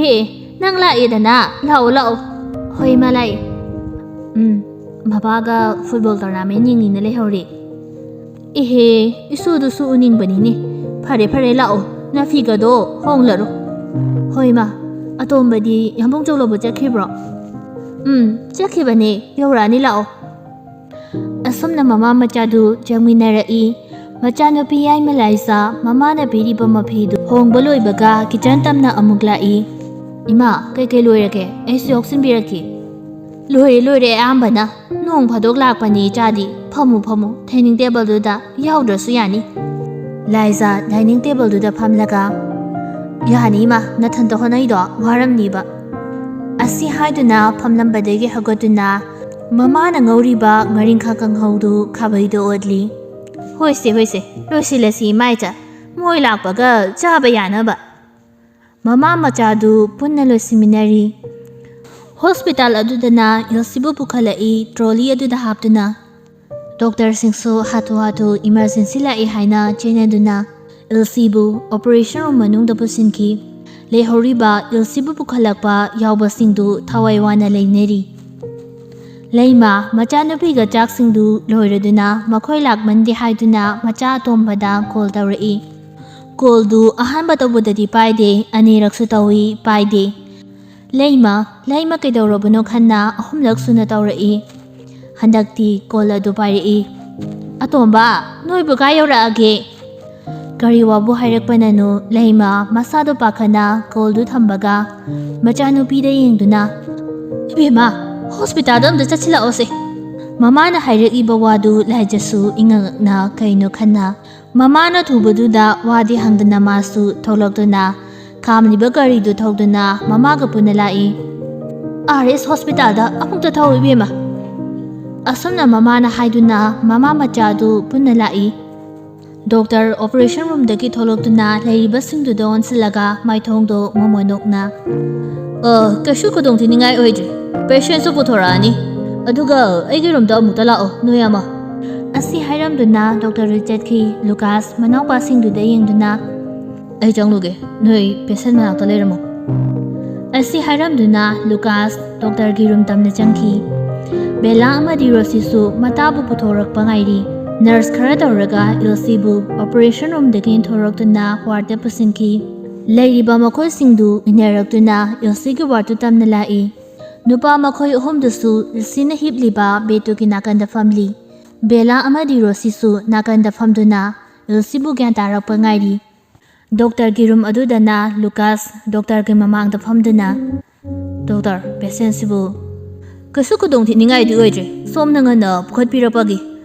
"ꯑꯦ, ꯅꯪ ꯂꯥꯛꯑꯦꯗꯅ, ꯂꯥꯛꯑꯣ, ꯂꯥꯛꯑꯣ꯫" "ꯍꯣꯏ, ꯏꯃꯥ, ꯂꯥꯛꯑꯦ꯫" "ꯎꯝ, ꯃꯄꯥꯒ ꯐꯨꯠꯕꯣꯜ ꯇꯣꯔꯅꯥꯃꯦꯟ ꯌꯦꯡꯅꯤꯡꯅ ꯂꯩꯍꯧꯔꯦ꯫" "ꯏꯍꯦ, ꯏꯁꯨꯗꯨꯁꯨ ꯎꯅꯤꯡꯕꯅꯤꯅꯦ꯫ ꯐꯔꯦ, ꯐꯔꯦ, ꯂꯥꯛꯑꯣ, ꯅꯐꯤꯒꯗꯣ ꯍꯣꯡꯂꯔꯣ꯫" "ꯍꯣꯏ, ꯏꯃꯥ꯫ ꯑꯇꯣꯝꯕꯗꯤ ꯌꯥꯝꯕꯨꯡ ꯆꯧꯂꯧꯕ ꯆꯠꯈꯤꯕ꯭ꯔꯣ?" "ꯎꯝ, ꯆꯠꯈꯤꯕꯅꯦ, ꯌꯧꯔꯛꯑꯅꯤ, ꯂꯥꯛꯑꯣ꯫" ꯑꯁꯨꯝꯅ ꯃꯃꯥ ꯃꯆꯥꯗꯨ ꯆꯪꯃꯤꯟꯅꯔꯛꯏ꯫ ꯃꯆꯥꯅꯨꯄꯤ ꯌꯥꯏꯃ ꯂꯥꯏꯖꯥ ꯃꯃꯥꯅ ꯄꯤꯔꯤꯕ ꯃꯐꯤꯗꯨ ꯍꯣꯡꯕ ꯂꯣꯏꯕꯒ ꯀꯤꯆꯟ ꯇꯝꯅ ꯑꯃꯨꯛ ꯂꯥꯛꯏ꯫ "ꯏꯃꯥ, ꯀꯩꯀꯩ ꯂꯣꯏꯔꯒꯦ? ꯑꯩꯁꯨ ꯌꯥꯎꯁꯤꯟꯕꯤꯔꯛꯀꯦ꯫" "ꯂꯣꯏꯔꯦ, ꯂꯣꯏꯔꯦ, ꯑꯌꯥꯝꯕꯅ꯫ ꯅꯣꯡ ꯐꯥꯗꯣꯛ ꯂꯥꯛꯄꯅꯤ ꯏꯆꯥꯗꯤ꯫ ꯐꯝꯃꯨ, ꯐꯝꯃꯨ, ꯗꯥꯏꯅꯤꯡ ꯇꯦꯕꯜꯗꯨꯗ ꯌꯥꯎꯗ꯭ꯔꯁꯨ ꯌꯥꯅꯤ꯫" ꯂꯥꯏꯖꯥ ꯗꯥꯏꯅꯤꯡ ꯇꯦꯕꯜꯗꯨꯗ ꯐꯝꯂꯒ, "ꯌꯥꯅꯤ ꯏꯃꯥ, ꯅꯊꯟꯇ ꯍꯣꯠꯅꯩꯗꯣ ꯋꯥꯔꯝꯅꯤꯕ꯫" ꯑꯁꯤ ꯍꯥꯏꯗꯨꯅ ꯐꯝꯂꯝꯕꯗꯒꯤ ꯍꯧꯒꯠꯇꯨꯅ ꯃꯃꯥꯅ ꯉꯧꯔꯤꯕ ꯉꯥꯔꯤꯡꯈꯥ ꯀꯥꯡꯍꯧꯗꯨ ꯈꯥꯕꯩꯗ ꯑꯣꯠꯂꯤ꯫ "ꯍꯣꯏꯁꯦ, ꯍꯣꯏꯁꯦ, ꯂꯣꯏꯁꯤꯜꯂꯁꯤ ꯏꯃꯥ ꯏꯆꯥ, ꯃꯣꯏ ꯂꯥꯛꯄꯒ ꯆꯥꯕ ꯌꯥꯅꯕ꯫" ꯃꯃꯥ ꯃꯆꯥꯗꯨ ꯄꯨꯟꯅ ꯂꯣꯏꯁꯤꯟꯃꯤꯟꯅꯔꯤ꯫ ꯍꯣꯁꯄꯤꯇꯥꯜ ꯑꯗꯨꯗꯅ ꯏꯜꯁꯤꯕꯨ ꯄꯨꯈꯠꯂꯛꯏ ꯇ꯭ꯔꯣꯂꯤ ꯑꯗꯨꯗ ꯍꯥꯞꯇꯨꯅ꯫ ꯗꯣꯛꯇꯔꯁꯤꯡꯁꯨ ꯍꯥꯊꯨ ꯍꯥꯊꯨ ꯏꯃꯥꯔꯖꯦꯟꯁꯤ ꯂꯥꯛꯏ ꯍꯥꯏꯅ ꯆꯦꯟꯅꯗꯨꯅ ꯏꯜꯁꯤꯕꯨ ꯑꯣꯄꯔꯦꯁꯟ ꯔꯨꯝ ꯃꯅꯨꯡꯗ ꯄꯨꯁꯤꯟꯈꯤ꯫ ꯂꯩꯍꯧꯔꯤꯕ ꯏꯜꯁꯤꯕꯨ ꯄꯨꯈꯠꯂꯛꯄ ꯌꯥꯎꯕꯁꯤꯡꯗꯨ ꯊꯋꯥꯏ ꯋꯥꯅ ꯂꯩꯅꯔꯤ꯫ ꯂꯩꯃ ꯃꯆꯥꯅꯨꯄꯤꯒ ꯆꯥꯛꯁꯤꯡꯗꯨ ꯂꯣꯏꯔꯗꯨꯅ ꯃꯈꯣꯏ ꯂꯥꯛꯃꯟꯗꯦ ꯍꯥꯏꯗꯨꯅ ꯃꯆꯥ ꯑꯇꯣꯝꯕꯗ ꯀꯣꯜ ꯇꯧꯔꯛꯏ꯫ ꯀꯣꯜꯗꯨ ꯑꯍꯥꯟꯕ ꯇꯧꯕꯗꯗꯤ ꯄꯥꯏꯗꯦ, ꯑꯅꯤꯔꯛꯁꯨ ꯇꯧꯏ, ꯄꯥꯏꯗꯦ꯫ ꯂꯩꯃ, ꯂꯩꯃ ꯀꯩꯗꯧꯔꯕꯅꯣ ꯈꯟꯅ ꯑꯍꯨꯝꯂꯛ ꯁꯨꯅ ꯇꯧꯔꯛꯏ꯫ ꯍꯟꯗꯛꯇꯤ ꯀꯣꯜ ꯑꯗꯨ ꯄꯥꯏꯔꯛꯏ꯫ "ꯑꯇꯣꯝꯕ, ꯅꯣꯏꯕꯨ ꯀꯥꯏ ꯌꯧꯔꯛꯑꯒꯦ?" ꯀꯔꯤ ꯋꯥꯕꯨ ꯍꯥꯏꯔꯛꯄꯅꯅꯣ, ꯂꯩꯃ ꯃꯁꯥꯗꯣ ꯄꯥꯈꯠꯅ ꯀꯣꯜꯗꯨ ꯊꯝꯕꯒ ꯃꯆꯥꯅꯨꯄꯤꯗ ꯌꯦꯡꯗꯨꯅ, "ꯏꯕꯦꯝꯃ, ꯍꯣꯁꯄꯤꯇꯥꯜꯗ ꯑꯝꯇ ꯆꯠꯁꯤꯜꯂꯛꯑꯣꯁꯦ꯫" ꯃꯃꯥꯅ ꯍꯥꯏꯔꯛꯏꯕ ꯋꯥꯗꯨ ꯂꯥꯏꯖꯁꯨ ꯏꯉꯛꯅ ꯀꯩꯅꯣ ꯈꯟꯅ ꯃꯃꯥꯅ ꯊꯨꯕꯗꯨꯗ ꯋꯥꯗꯤ ꯍꯪꯗꯅ ꯃꯥꯁꯨ ꯊꯣꯛꯂꯛꯇꯨꯅ ꯈꯥꯝꯂꯤꯕ ꯒꯥꯔꯤꯗꯨ ꯊꯧꯗꯨꯅ ꯃꯃꯥꯒ ꯄꯨꯟꯅ ꯂꯥꯛꯏ꯫ "ꯑꯥꯔ ꯑꯦꯁ ꯍꯣꯁꯄꯤꯇꯥꯜꯗ ꯑꯃꯨꯛꯇ ꯊꯧ ꯏꯕꯦꯝꯃ꯫" ꯑꯁꯨꯝꯅ ꯃꯃꯥꯅ ꯍꯥꯏꯗꯨꯅ ꯃꯃꯥ ꯃꯆꯥꯗꯨ ꯄꯨꯟꯅ ꯂꯥꯛꯏ꯫ ꯗꯣꯛꯇꯔ ꯑꯣꯄꯔꯦꯁꯟ ꯔꯨꯝꯗꯒꯤ ꯊꯣꯛꯂꯛꯇꯨꯅ ꯂꯩꯔꯤꯕꯁꯤꯡꯗꯨꯗ ꯑꯣꯟꯁꯤꯜꯂꯒ ꯃꯥꯏꯊꯣꯡꯗꯣ ꯃꯣꯃꯣꯟ ꯅꯣꯛꯅ, "ꯑ, ꯀꯩꯁꯨ ꯈꯨꯗꯣꯡꯊꯤꯅꯤꯡꯉꯥꯏ ꯑꯣꯏꯗ꯭ꯔꯤ꯫ ꯄꯦꯁꯦꯟꯁꯨ ꯄꯨꯊꯣꯔꯛꯑꯅꯤ꯫ ꯑꯗꯨꯒ ꯑꯩꯒꯤ ꯔꯨꯝꯗ ꯑꯃꯨꯛꯇ ꯂꯥꯛꯑꯣ, ꯅꯣꯏ ꯑꯃ꯫" ꯑꯁꯤ ꯍꯥꯏꯔꯝꯗꯨꯅ ꯗꯣꯛꯇꯔꯗꯨ ꯆꯠꯈꯤ꯫ ꯂꯨꯀꯥꯁ ꯃꯅꯥꯎꯄꯥꯁꯤꯡꯗꯨꯗ ꯌꯦꯡꯗꯨꯅ, "ꯑꯩ ꯆꯪꯂꯨꯒꯦ, ꯅꯣꯏ ꯄꯦꯁꯦꯟ ꯃꯅꯥꯛꯇ ꯂꯩꯔꯝꯃꯣ꯫" ꯑꯁꯤ ꯍꯥꯏꯔꯝꯗꯨꯅ ꯂꯨꯀꯥꯁ ꯗꯣꯛꯇꯔꯒꯤ ꯔꯨꯝ ꯇꯝꯅ ꯆꯪꯈꯤ꯫ ꯕꯦꯂꯥ ꯑꯃꯗꯤ ꯔꯣꯁꯤꯁꯨ ꯃꯇꯥꯕꯨ ꯄꯨꯊꯣꯔꯛꯄ ꯉꯥꯏꯔꯤ꯫ ꯅꯔꯁ ꯈꯔ ꯇꯧꯔꯒ ꯏꯜꯁꯤꯕꯨ ꯑꯣꯄꯔꯦꯁꯟ ꯔꯨꯝꯗꯒꯤ ꯊꯣꯔꯛꯇꯨꯅ ꯋꯥꯔꯗꯇ ꯄꯨꯁꯤꯟꯈꯤ꯫ ꯂꯩꯔꯤꯕ ꯃꯈꯣꯏꯁꯤꯡꯗꯨ ꯏꯟꯅꯔꯛꯇꯨꯅ ꯏꯜꯁꯤꯒꯤ ꯋꯥꯔꯗꯇꯨ ꯇꯝꯅ ꯂꯥꯛꯏ꯫ ꯅꯨꯄꯥ ꯃꯈꯣꯏ ꯑꯍꯨꯝꯗꯨꯁꯨ ꯏꯜꯁꯤꯅ ꯍꯤꯞꯂꯤꯕ ꯕꯦꯗꯇꯨꯒꯤ ꯅꯥꯀꯟꯗ ꯐꯝꯂꯤ꯫ ꯕꯦꯂꯥ ꯑꯃꯗꯤ ꯔꯣꯁꯤꯁꯨ ꯅꯥꯀꯟꯗ ꯐꯝꯗꯨꯅ ꯏꯜꯁꯤꯕꯨ ꯒ꯭ꯌꯥꯟ ꯇꯥꯔꯛꯄ ꯉꯥꯏꯔꯤ꯫ ꯗꯣꯛꯇꯔꯒꯤ ꯔꯨꯝ ꯑꯗꯨꯗꯅ ꯂꯨꯀꯥꯁ ꯗꯣꯛꯇꯔꯒꯤ ꯃꯃꯥꯡꯗ ꯐꯝꯗꯨꯅ, "ꯗꯣꯛꯇꯔ, ꯄꯦꯁꯦꯟꯁꯤꯕꯨ ꯀꯩꯁꯨ ꯈꯨꯗꯣꯡꯊꯤꯅꯤꯡꯉꯥꯏꯗꯤ ꯑꯣꯏꯗ꯭ꯔꯤ, ꯁꯣꯝꯅ ꯉꯟꯅ ꯄꯨꯈꯠꯄꯤꯔꯛꯄꯒꯤ꯫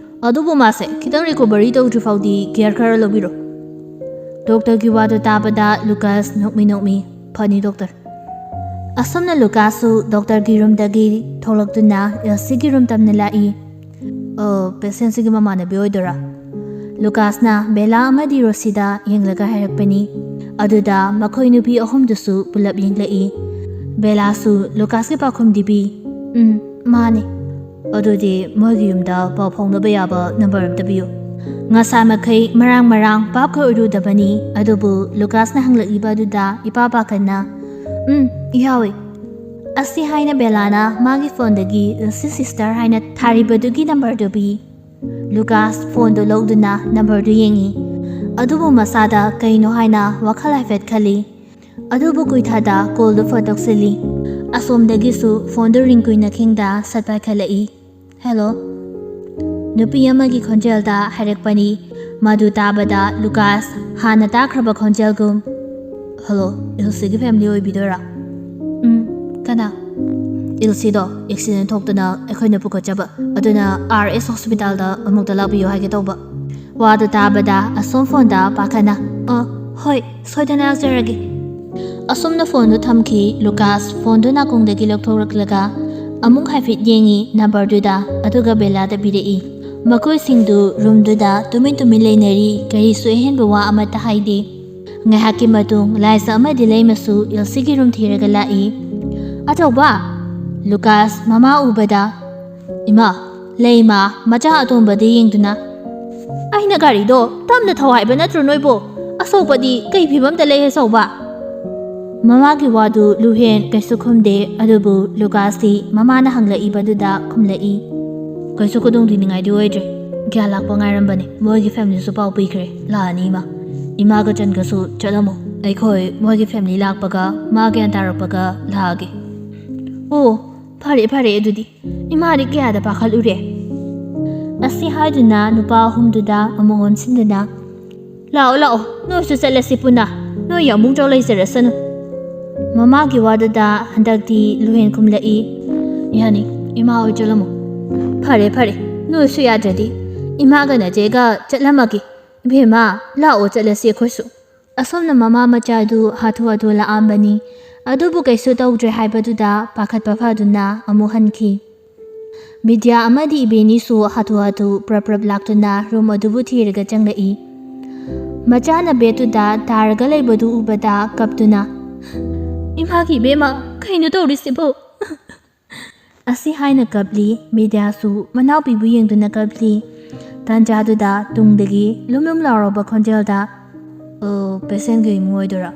ꯑꯗꯨꯕꯨ ꯃꯥꯁꯦ ꯈꯤꯇꯪ ꯔꯤꯀꯣꯚꯔꯤ ꯇꯧꯗ꯭ꯔꯤ ꯐꯥꯎꯗꯤ ꯀꯦꯌꯔ ꯈꯔ ꯂꯧꯕꯤꯔꯣ꯫" ꯗꯣꯛꯇꯔꯒꯤ ꯋꯥꯗꯨ ꯇꯥꯕꯗ ꯂꯨꯀꯥꯁ ꯅꯣꯛꯃꯤ ꯅꯣꯛꯃꯤ, "ꯐꯅꯤ ꯗꯣꯛꯇꯔ꯫" ꯑꯁꯨꯝꯅ ꯂꯨꯀꯥꯁꯁꯨ ꯗꯣꯛꯇꯔꯒꯤ ꯔꯨꯝꯗꯒꯤ ꯊꯣꯛꯂꯛꯇꯨꯅ ꯏꯜꯁꯤꯒꯤ ꯔꯨꯝ ꯇꯝꯅ ꯂꯥꯛꯏ꯫ "ꯑ, ꯄꯦꯁꯦꯟꯁꯤꯒꯤ ꯃꯃꯥꯟꯅꯕꯤ ꯑꯣꯏꯗꯣꯏꯔꯥ?" ꯂꯨꯀꯥꯁꯅ ꯕꯦꯂꯥ ꯑꯃꯗꯤ ꯔꯣꯁꯤꯗ ꯌꯦꯡꯂꯒ ꯍꯥꯏꯔꯛꯄꯅꯤ꯫ ꯑꯗꯨꯗ ꯃꯈꯣꯏ ꯅꯨꯄꯤ ꯑꯍꯨꯝꯗꯨꯁꯨ ꯄꯨꯂꯞ ꯌꯦꯡꯂꯛꯏ꯫ ꯕꯦꯂꯥꯁꯨ ꯂꯨꯀꯥꯁꯀꯤ ꯄꯥꯎꯈꯨꯝꯗꯤ ꯄꯤ, "ꯎꯝ, ꯃꯥꯅꯤ꯫" "ꯑꯗꯨꯗꯤ ꯃꯣꯏꯒꯤ ꯌꯨꯝꯗ ꯄꯥꯎ ꯐꯥꯎꯅꯕ ꯌꯥꯕ ꯅꯝꯕꯔ ꯑꯝꯇ ꯄꯤꯌꯨ꯫" ꯉꯁꯥꯃꯈꯩ ꯃꯔꯥꯡ ꯃꯔꯥꯡ ꯄꯥꯞꯀ ꯑꯣꯏꯔꯨꯗꯕꯅꯤ, ꯑꯗꯨꯕꯨ ꯂꯨꯀꯥꯁꯅ ꯍꯪꯂꯛꯂꯤꯕ ꯑꯗꯨꯗ ꯏꯄꯥ ꯄꯥꯈꯠꯅ, "ꯎꯝ, ꯌꯥꯎꯏ꯫" ꯑꯁꯤ ꯍꯥꯏꯅ ꯕꯦꯂꯥꯅ ꯃꯥꯒꯤ ꯐꯣꯟꯗꯒꯤ ꯏꯜꯁꯤ ꯁꯤꯁꯇꯔ ꯍꯥꯏꯅ ꯊꯥꯔꯤꯕꯗꯨꯒꯤ ꯅꯝꯕꯔꯗꯨ ꯄꯤ꯫ ꯂꯨꯀꯥꯁ ꯐꯣꯟꯗꯨ ꯂꯧꯗꯨꯅ ꯅꯝꯕꯔꯗꯨ ꯌꯦꯡꯉꯤ꯫ ꯑꯗꯨꯕꯨ ꯃꯁꯥꯗ ꯀꯩꯅꯣ ꯍꯥꯏꯅ ꯋꯥꯈꯜ ꯍꯥꯏꯐꯦꯠ ꯈꯜꯂꯤ꯫ ꯑꯗꯨꯕꯨ ꯀꯨꯏꯊꯥꯗ ꯀꯣꯜꯗꯨ ꯐꯠ ꯇꯧꯁꯤꯜꯂꯤ꯫ ꯑꯁꯣꯝꯗꯒꯤꯁꯨ ꯐꯣꯟꯗꯨ ꯔꯤꯡ ꯀꯨꯏꯅ ꯈꯤꯡꯗ ꯁꯠ ꯄꯥꯏꯈꯠꯂꯛꯏ꯫ "ꯍꯦꯜꯂꯣ?" ꯅꯨꯄꯤ ꯑꯃꯒꯤ ꯈꯣꯟꯖꯦꯜꯗ ꯍꯥꯏꯔꯛꯄꯅꯤ꯫ ꯃꯗꯨ ꯇꯥꯕꯗ ꯂꯨꯀꯥꯁ ꯍꯥꯟꯅ ꯇꯥꯈ꯭ꯔꯕ ꯈꯣꯟꯖꯦꯜꯒꯨꯝ, "ꯍꯜꯂꯣ, ꯏꯜꯁꯤꯒꯤ ꯐꯦꯃꯤꯂꯤ ꯑꯣꯏꯕꯤꯗꯣꯏꯔꯥ?" "ꯎꯝ, ꯀꯅꯥ?" "ꯏꯜꯁꯤꯗꯣ ꯑꯦꯛꯁꯤꯗꯦꯟ ꯊꯣꯛꯇꯅ ꯑꯩꯈꯣꯏꯅ ꯄꯨꯈꯠꯆꯕ, ꯑꯗꯨꯅ ꯑꯥꯔ ꯑꯦꯁ ꯍꯣꯁꯄꯤꯇꯥꯜꯗ ꯑꯃꯨꯛꯇ ꯂꯥꯛꯄꯤꯌꯣ ꯍꯥꯏꯒꯦ ꯇꯧꯕ꯫" ꯋꯥꯗꯨ ꯇꯥꯕꯗ ꯑꯁꯣꯝ ꯐꯣꯟꯗ ꯄꯥꯈꯠꯅ, "ꯑ, ꯍꯣꯏ, ꯁꯣꯏꯗꯅ ꯂꯥꯛꯆꯔꯒꯦ꯫" ꯑꯁꯣꯝꯅ ꯐꯣꯟꯗꯨ ꯊꯝꯈꯤ꯫ ꯂꯨꯀꯥꯁ ꯐꯣꯟꯗꯨ ꯅꯥꯀꯣꯡꯗꯒꯤ ꯂꯧꯊꯣꯔꯛꯂꯒ ꯑꯃꯨꯛ ꯍꯥꯏꯐꯦꯠ ꯌꯦꯡꯉꯤ ꯅꯝꯕꯔꯗꯨꯗ, ꯑꯗꯨꯒ ꯕꯦꯂꯥꯗ ꯄꯤꯔꯛꯏ꯫ ꯃꯈꯣꯏꯁꯤꯡꯗꯨ ꯔꯨꯝꯗꯨꯗ ꯇꯨꯃꯤꯟ ꯇꯨꯃꯤꯟ ꯂꯩꯅꯔꯤ, ꯀꯔꯤꯁꯨ ꯑꯍꯦꯟꯕ ꯋꯥ ꯑꯃꯠꯇ ꯍꯥꯏꯗꯦ꯫ ꯉꯥꯏꯍꯥꯛꯀꯤ ꯃꯇꯨꯡ ꯂꯥꯏꯖꯥ ꯑꯃꯗꯤ ꯂꯩꯃꯁꯨ ꯏꯜꯁꯤꯒꯤ ꯔꯨꯝ ꯊꯤꯔꯒ ꯂꯥꯛꯏ꯫ "ꯑꯆꯧꯕ!" ꯂꯨꯀꯥꯁ ꯃꯃꯥ ꯎꯕꯗ, "ꯏꯃꯥ!" ꯂꯩꯃ ꯃꯆꯥ ꯑꯇꯣꯝꯕꯗ ꯌꯦꯡꯗꯨꯅ, "ꯑꯩꯅ ꯒꯥꯔꯤꯗꯣ ꯇꯞꯅ ꯊꯧ ꯍꯥꯏꯕ ꯅꯠꯇ꯭ꯔꯣ ꯅꯣꯏꯕꯣ? ꯑꯆꯧꯕꯗꯤ ꯀꯩ ꯐꯤꯕꯝꯗ ꯂꯩ, ꯑꯆꯧꯕ?" ꯃꯃꯥꯒꯤ ꯋꯥꯗꯨ ꯂꯨꯍꯦꯟ ꯀꯩꯁꯨ ꯈꯨꯝꯗꯦ, ꯑꯗꯨꯕꯨ ꯂꯨꯀꯥꯁꯇꯤ ꯃꯃꯥꯅ ꯍꯪꯂꯛꯏꯕꯗꯨꯗ ꯈꯨꯝꯂꯛꯏ꯫ "ꯀꯩꯁꯨ ꯈꯨꯗꯣꯡ ꯊꯤꯅꯤꯡꯉꯥꯏꯗꯤ ꯑꯣꯏꯗ꯭ꯔꯦ꯫ ꯒ꯭ꯌꯥꯟ ꯂꯥꯛꯄ ꯉꯥꯏꯔꯝꯕꯅꯤ꯫ ꯃꯣꯏꯒꯤ ꯐꯦꯃꯤꯂꯤꯁꯨ ꯄꯥꯎ ꯄꯤꯈ꯭ꯔꯦ꯫ ꯂꯥꯛꯑꯅꯤ, ꯏꯃꯥ꯫ ꯏꯃꯥꯒ ꯆꯟꯒꯁꯨ ꯆꯠꯂꯝꯃꯣ꯫ ꯑꯩꯈꯣꯏ ꯃꯣꯏꯒꯤ ꯐꯦꯃꯤꯂꯤ ꯂꯥꯛꯄꯒ, ꯃꯥ ꯒ꯭ꯌꯥꯟ ꯇꯥꯔꯛꯄꯒ ꯂꯥꯛꯑꯒꯦ꯫" "ꯑꯣ, ꯐꯔꯦ, ꯐꯔꯦ ꯑꯗꯨꯗꯤ꯫ ꯏꯃꯥꯗꯤ ꯀꯌꯥꯗ ꯄꯥꯈꯠꯂꯨꯔꯦ꯫" ꯑꯁꯤ ꯍꯥꯏꯗꯨꯅ ꯅꯨꯄꯥ ꯑꯍꯨꯝꯗꯨꯗ ꯑꯃꯨꯛ ꯑꯣꯟꯁꯤꯟꯗꯨꯅ, "ꯂꯥꯛꯑꯣ, ꯂꯥꯛꯑꯣ, ꯅꯣꯏꯁꯨ ꯆꯠꯂꯁꯤ ꯄꯨꯟꯅ꯫ ꯅꯣꯏ ꯌꯥꯝꯕꯨꯡ ꯆꯥꯎ ꯂꯩꯖꯔꯁꯅꯨ꯫" ꯃꯃꯥꯒꯤ ꯋꯥꯗꯨꯗ ꯍꯟꯗꯛꯇꯤ ꯂꯨꯍꯦꯟ ꯈꯨꯝꯂꯛꯏ, "ꯌꯥꯅꯤ, ꯏꯃꯥ ꯍꯣꯏ ꯆꯠꯂꯝꯃꯣ꯫" "ꯐꯔꯦ, ꯐꯔꯦ, ꯅꯣꯏꯁꯨ ꯌꯥꯗ꯭ꯔꯗꯤ ꯏꯃꯥꯒ ꯅꯆꯦꯒ ꯆꯠꯂꯝꯃꯒꯦ꯫ ꯏꯕꯦꯝꯃ, ꯂꯥꯛꯑꯣ, ꯆꯠꯂꯁꯤ ꯑꯩꯈꯣꯏꯁꯨ꯫" ꯑꯁꯣꯝꯅ ꯃꯃꯥ ꯃꯆꯥꯗꯨ ꯍꯥꯊꯨ ꯍꯥꯊꯨ ꯂꯥꯛꯑꯝꯕꯅꯤ꯫ ꯑꯗꯨꯕꯨ ꯀꯩꯁꯨ ꯇꯧꯗ꯭ꯔꯦ ꯍꯥꯏꯕꯗꯨꯗ ꯄꯥꯈꯠꯄ ꯐꯗꯨꯅ ꯑꯃꯨꯛ ꯍꯟꯈꯤ꯫ ꯃꯤꯗ꯭ꯌꯥ ꯑꯃꯗꯤ ꯏꯕꯦꯅꯤꯁꯨ ꯍꯥꯊꯨ ꯍꯥꯊꯨ ꯄ꯭ꯔꯞ ꯄ꯭ꯔꯞ ꯂꯥꯛꯇꯨꯅ ꯔꯨꯝ ꯑꯗꯨꯕꯨ ꯊꯤꯔꯒ ꯆꯪꯂꯛꯏ꯫ ꯃꯆꯥꯅ ꯕꯦꯗꯇꯨꯗ ꯇꯥꯔꯒ ꯂꯩꯕꯗꯨ ꯎꯕꯗ ꯀꯞꯇꯨꯅ, "ꯏꯃꯥꯒꯤ ꯏꯕꯦꯝꯃ, ꯀꯩꯅꯣ ꯇꯧꯔꯤꯁꯤꯕꯣ?" ꯑꯁꯤ ꯍꯥꯏꯅ ꯀꯞꯂꯤ꯫ ꯃꯤꯗ꯭ꯌꯥꯁꯨ ꯃꯅꯥꯎꯄꯤꯕꯨ ꯌꯦꯡꯗꯨꯅ ꯀꯞꯂꯤ꯫ ꯇꯥꯟꯖꯥꯗꯨꯗ ꯇꯨꯡꯗꯒꯤ ꯂꯨꯝ ꯂꯨꯝ ꯂꯥꯎꯔꯕ ꯈꯣꯟꯖꯦꯜꯗ, "ꯑꯣ, ꯄꯦꯁꯦꯟꯒꯤ ꯏꯃꯨꯡ ꯑꯣꯏꯗꯣꯏꯔꯥ?"